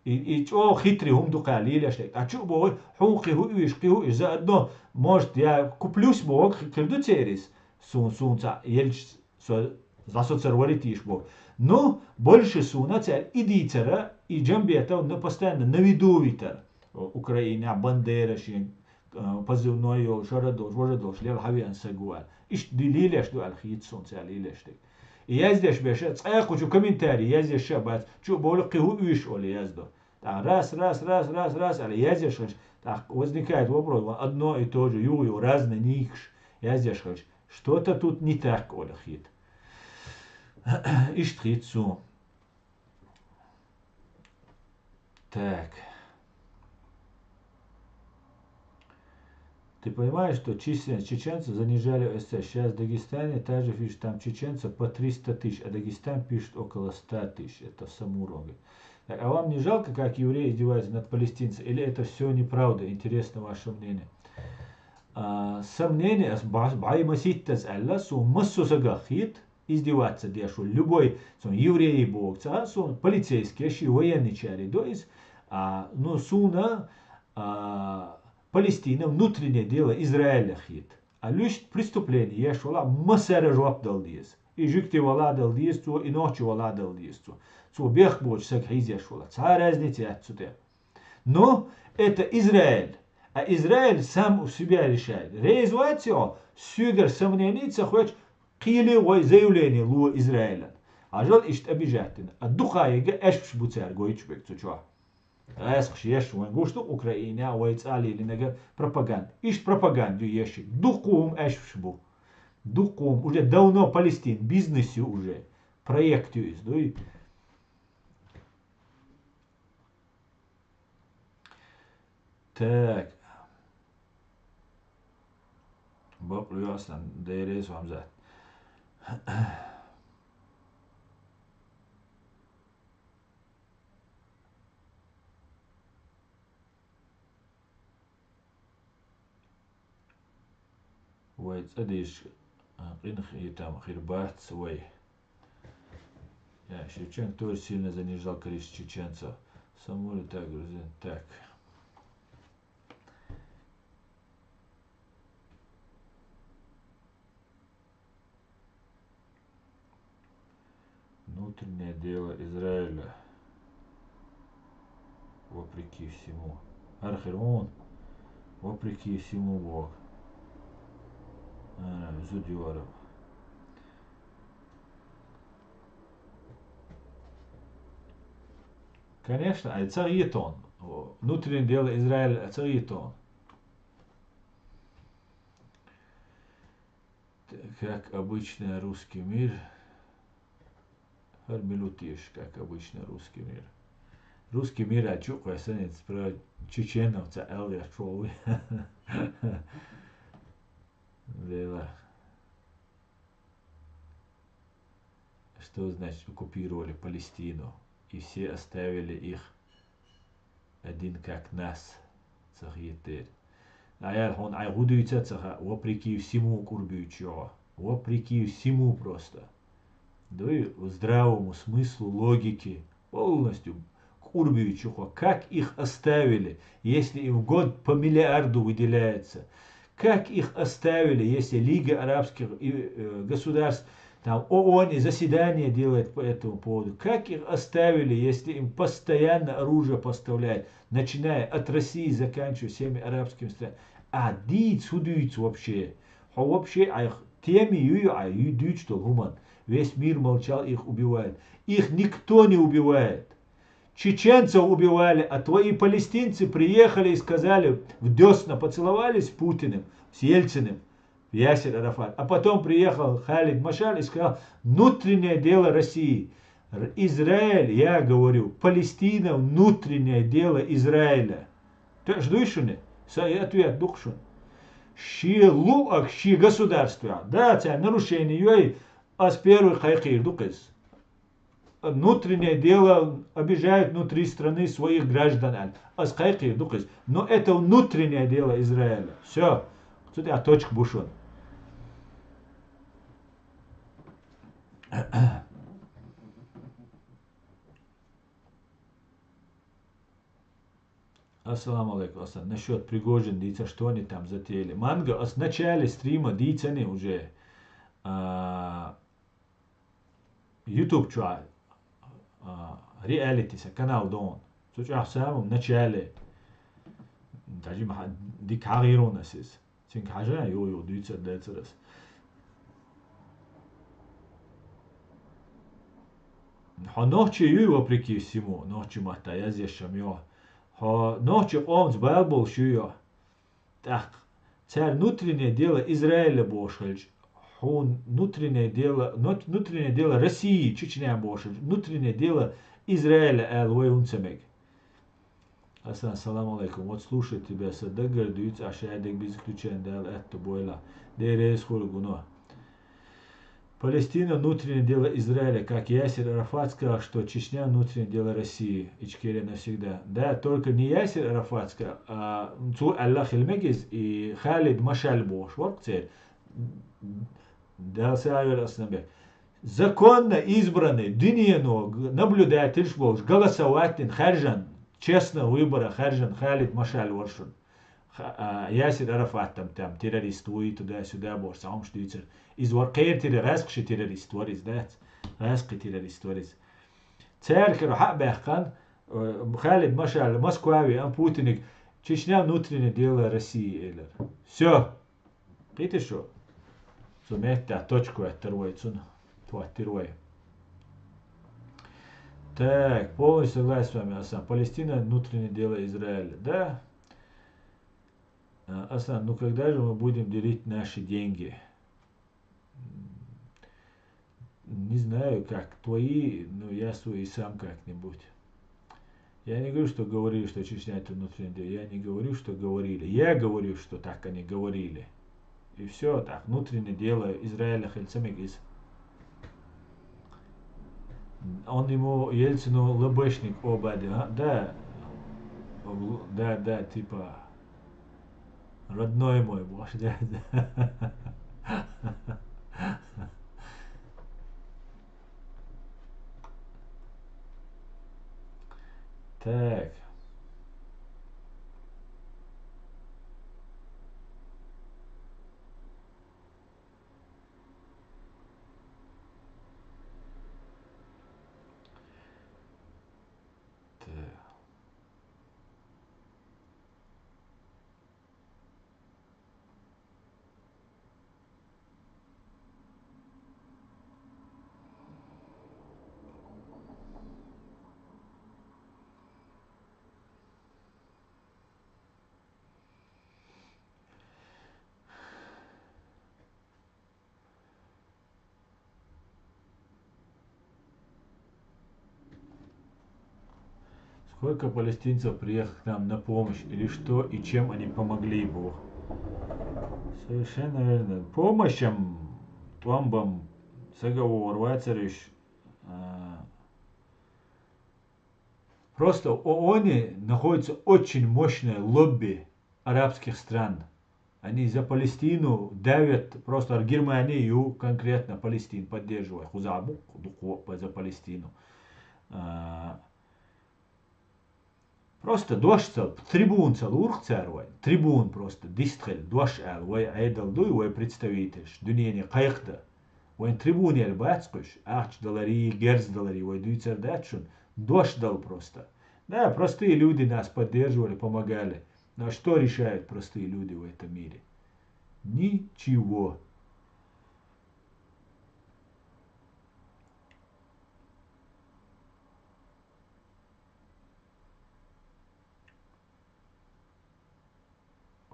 И, и чӀогӀа хитрый хӀума ду кхара лелаш дерг. А чу а боху, хьуна кхин хӀу уьйш, кхин хӀу уьйш. Заодно, может, я куплюсь боху, хи-, хир ду церис. Суна, суна цхьа елча со дӀасоцар вари тийша боху. Ну, больше суна цаьрга и дийцара, и Джамбетов на, постоянно на виду витара. Украинехь Бандера шен, а, позывной йолуш, хӀара долуш, важа долуш, лела хьан веана саг ву аьлла. Иштта ди лелаш ду аьлла хийца суна цаьрга лелаш дерг. И яздеш беша, цкъа а кху чу комментарий яздеш ша бац, чу а боху кхин хӀу уьйш олу яздо. ТӀаккха раз, раз, раз, раз, раз аьлла яздеш хилча, тӀаккха возникает вопрос, ван одно и то же, юха-юха разный нийкаш яздеш хилча, что-то тут не так олу хийца. Иштта хийца суна. Так. Ты понимаешь, что численность чеченцев занижали в СССР? Сейчас в Дагестане также пишут, там чеченцев по триста тысяч, а Дагестан пишет около ста тысяч. Это Самурон говорит. Так, а вам не жалко, как евреи издеваются над палестинцами? Или это всё неправда? Интересно ваше мнение. А, сан мнение, ас бӀа-, бӀай масийттаза аьлла, суна массо а сагах хийца, издеваться деш ву, любой, цунна евреи боху ца, суна полицейский, ши военный чари до иза, а, ну, суна, а, Палестина внутреннее дело Израиля хийца. А луьйш преступление еш вала массара жоп дала деза. И жуьгти вала дала деза цо, и нохчи вала дала деза цо. Цо бехк боцу сага хьийзеш вала. Цхьа а разница яц цу тӀе. Но это Израиль. А Израиль сам у себя решает. Реза вац хьо, соьгара сомнений ца хьоьжуш, кхеле вай заявление ло Израилан. Хьажал иштта обижать дина. А дукха яга аьшпаш бу цара гойтуш берг цу чохь. ГӀаскхаш еш вайн гуш ду Украинехь вай цӀа лелинарг пропаганда. Иштта пропаганда ю еш. Дукха хӀума аьшпаш бу. Дукха хӀума. Уже давно Палестин бизнес ю уже. Проект ю иза, дуй. Так. Бакъ лоьху сан, деррис Хьамзат. Вай цӀа дийш, а, къинхетам хир бац вай. Я, Шевченко тоже сильно занижал количество чеченцев. Самуэль так, грузин так. Внутреннее дело Израиля. Вопреки всему. Архир он. Вопреки всему Бог. А, зудёров. Конечно, а ца гӀетон. Внутреннее дело Израиля ца гӀетон. Как обычно, русский мир. ХӀара мила ву теша, как обычно, русский мир. Русский мир а чу кхой санец про чеченов ца алгаш чуви. Дела. Что значит оккупировали Палестину? И все оставили их один как нас. Цахиетер. Аял хон ай гудуйца цаха, вопреки всему курбючо. Вопреки всему просто. Да и здравому смыслу, логике полностью курбючо. Как их оставили, если им в год по миллиарду выделяется? Как их оставили, если Лига арабских и, э, государств, там ООН и заседания делает по этому поводу? Как их оставили, если им постоянно оружие поставляют, начиная от России, заканчивая всеми арабскими странами? А диц, худуйц вообще. Хо вообще, а их теми ю, а ю дюч тол хуман. Весь мир молчал, их убивают. Их никто не убивает. Чеченцев убивали, а твои палестинцы приехали и сказали, в десна поцеловались с Путиным, с Ельциным, Ясир Арафат. А потом приехал Халид Машаль и сказал, внутреннее дело России. Р- Израиль, я говорю, Палестина, внутреннее дело Израиля. Ты ждуешь шуны? Са и ответ духшун. Ши луак, ши государство. Да, це нарушение йой, аз первый хайхир дукыз. Внутреннее дело обижают внутри страны своих граждан. Аль. Аз хайхир дукыз. Но это внутреннее дело Израиля. Все. Тут я точка бушун. Ассаламу алейкум, Асан. Насчет Пригожин, дивіться, что они там затеяли. Манга, ас в начале стрима, дивіться, они уже, а, YouTube чуа, а, реалити са канал дон. Цу чуа в самом начале. Даже ма-, дик хагирон асис. Цинк хажа, йо, йо, дивіться, дивіться раз. Хо нохчи ю, вопреки всему, нохчи матта, я здесь шамё. Хо нохчи къомц бал бол шуё. Так, цар внутреннее дело Израиля бошхалч. Хун внутреннее дело, внут-, внутреннее дело России, Чечня бошхалч. Внутреннее дело Израиля ал вай унцамег. Асан, салам алейкум. Вот слушай тебя, са дагар дивіц, а шайдег без исключения дал этто бойла. Дерез хургуно. Палестина — внутреннее дело Израиля, как Ясир Арафат сказал, что Чечня — внутреннее дело России. Ичкерия навсегда. Да, только не Ясир Арафат сказал, а цу Аллах Хельмегиз и Халид Машаль бош. Вот цель. Дал савер аснабе. Законно избранный, дунено наблюдательш болш, голосовать дин, харжан, честно выбора харжан Халид Машаль воршун. Ха-, а, Ясир Арафат там, там террорист вуй, туда-сюда бор, саумш дюйцер. Из вар кер террор-, раскши террорист вар из, да? Раскши террорист вар из. Церкер ха бехкан, э, Халид Машаль, Москвави, ам Путиник, Чечня — внутреннее дело России, элер. Все. Кити шо? Цу метта точку эттер вай цун. Туаттир вай. Так, полностью согласен с вами, Асан. Палестина — внутреннее дело Израиля. Да? А, Асан, ну когда же мы будем делить наши деньги? М, не знаю, как твои, но я свои сам как-нибудь. Я не говорю, что говорили, что Чечня — это внутреннее дело. Я не говорю, что говорили. Я говорю, что так они говорили. И все, так, внутреннее дело Израиля хельцамик из. Он ему, Ельцину, лобешник обадил, а? Да. Л-, да, да, типа, родной мой, боже, да, да. Так. Так. Сколько палестинцев приехало к нам на помощь, или что и чем они помогли, бо? Совершенно верно. Помощь ам, тӀом бам, сага вогӀур вацар уьш. А, просто в ООНе находится очень мощное лобби арабских стран. Они за Палестину давят, просто ар Германия ю конкретно Палестину поддерживает. Хуза бу-, дукхо за Палестину. А, просто дош цал, трибун цал урх цар вай. Трибун просто дистхел, дош ал, вай айдал дуй, вай представитель, дуниене кайхда. Вайн трибунел бацкуш, ахч далари, герз далари, вай дуйцар датшун, дош дал просто. Да, простые люди нас поддерживали, помогали. Но что решают простые люди в этом мире? Ничего.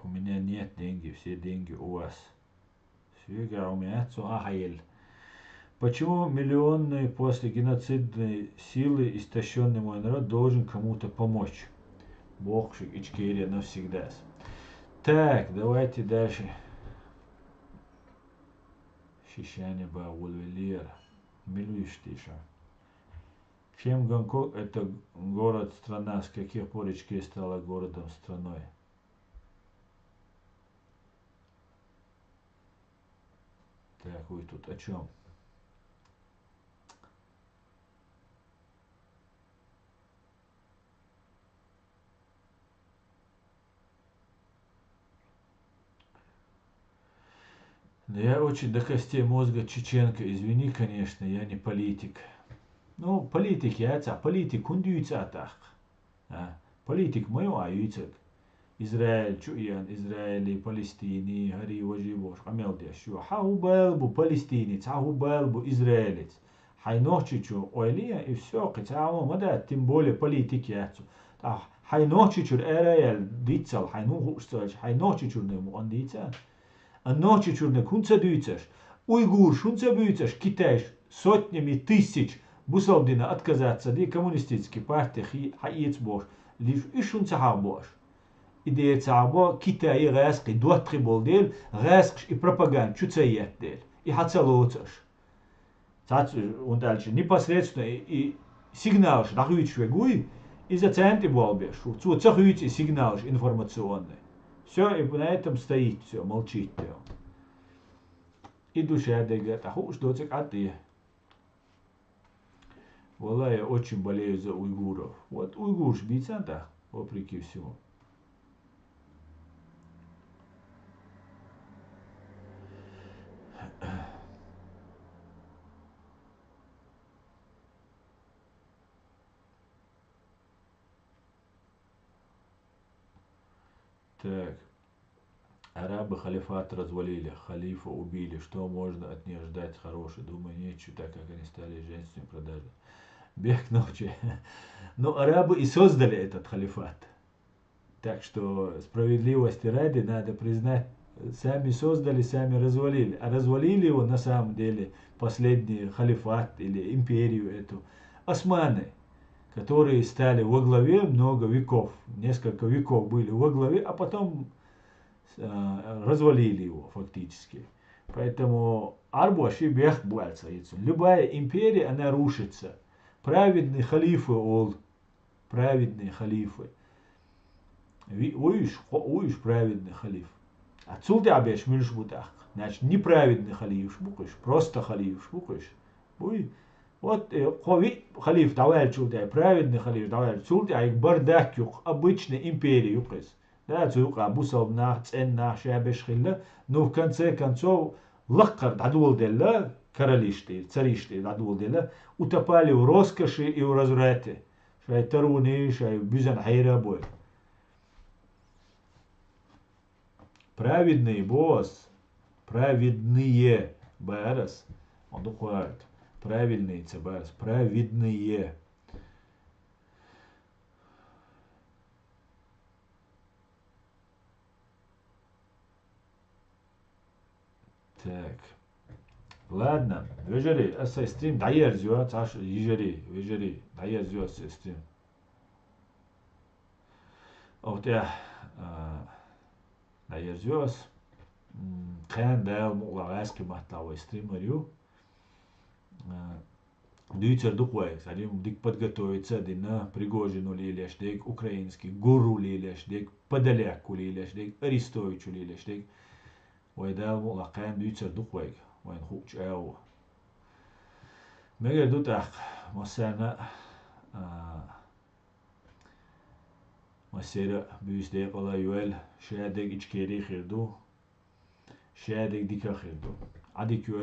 У меня нет деньги, все деньги у вас. Сюга у меня цу ахаел. Почему миллионный после геноцидной силы истощенный мой народ должен кому-то помочь? Бокшик Ичкерия навсегда. Так, давайте дальше. Шишане ба вулвелир. Милуиштиша. Чем Гонконг — это город, страна, с каких пор Ичкерия стала городом, страной? Так, вы тут о чем? Да я очень до костей мозга чеченка. Извини, конечно, я не политик. Ну, политик я, ца политик, кун дюйца атах. А, политик ма ю а юйцаг. Израиль чу ян, Израили, Палестини, хари важи бош, амел деш ю. Ха ху бал бу Палестини, ца ху бал бу Израилец. Хай нохчи чу ойли я, и всё, кыца ама ма да, тем более политик я цу. Та хай нохчи чур эра ял дицал, хай ну хуш цалч, хай нохчи чур не му он дица. А нохчи чур не кун ца дуйцаш, уйгур шун ца буйцаш, Китайш сотнями тысяч бусалдина отказаться ди коммунистический партия хи, ха иец бош, лиш и шун ца хаб бош. И де ца бо Китай гъаскъи, дуатхи бол дел, гъаскъш и пропаганд чу ца ят дел. И ха ца лоцаш. Цац, он дальше непосредственно и, и сигналш дахуьйтуш вегуй, и за центр и болбеш. Цу ца хуьйцу и сигналш информационный. Всё, и на этом стоит всё, молчит всё. И душа дега, та хуш доцик атты. Валлай, я очень болею за уйгуров. Вот уйгурш бицан так, вопреки всему. Так. Арабы халифат развалили, халифа убили. Что можно от них ждать хорошего? Думаю, нечего, так как они стали женщинами продажными. Бег ночи. Ну, арабы и создали этот халифат. Так что справедливости ради надо признать, сами создали, сами развалили. А развалили его на самом деле последний халифат или империю эту османы, которые стали во главе много веков, несколько веков были во главе, а потом э, развалили его фактически. Поэтому арбуаши бех буальца яйцо. Любая империя, она рушится. Праведный халифы ол. Праведные халифы. Ви-, уйш, хо-, уйш праведный халиф. А цул тӀаьхьа беш муьлш бу тӀаккха? Значит, неправедный халиф бу кхуьш, просто халиф бу кхуьш. Уй, вот, э, кхо ви халиф дӀаваьллачул тӀаьхьа, праведный халиф дӀаваьллачул тӀаьхьа, бардак юкъ, обычный империя юкъ иза. Да, цу юкъа бусалба нах, цӀен нах ша беш хилла, ну, в конце концов, лакхара дӀадоладелла, каралиш тӀера, цариш тӀера дӀадоладелла, утопали в роскоши и в разврате. Шай таруни, шай буьзан хьера бой. Праведные бос, праведные барас, он духварт, правильные ца барас, праведные. Так. Ладно, вежарий, аса стрим дӀаерзайо, цаш йижарий, вежарий, дӀаерзайо аса стрим. Оха тӀехь, а, дӀаерзайо ас. М, кхаьна Дала мукъалахь гӀаскхи маттахь вай стример ю. А, дуьйцур ду-кх вай, цхьа дика подготовиться а дина, Пригожину лелаеш дерг, украинский ГУРу лелаеш дерг, Подоляку лелаеш дерг, Арестовичу лелаеш дерг. Вай Дала мукъалахь кхаьна дуьйцур ду-кх вайга, вайна хуучу агӀор. Мегар ду тӀаккха, массарна а, а, массеран а буьйса декъала а йойла, шадерг Ичкери хир ду, шадерг дика хир ду. Ӏадика йойла.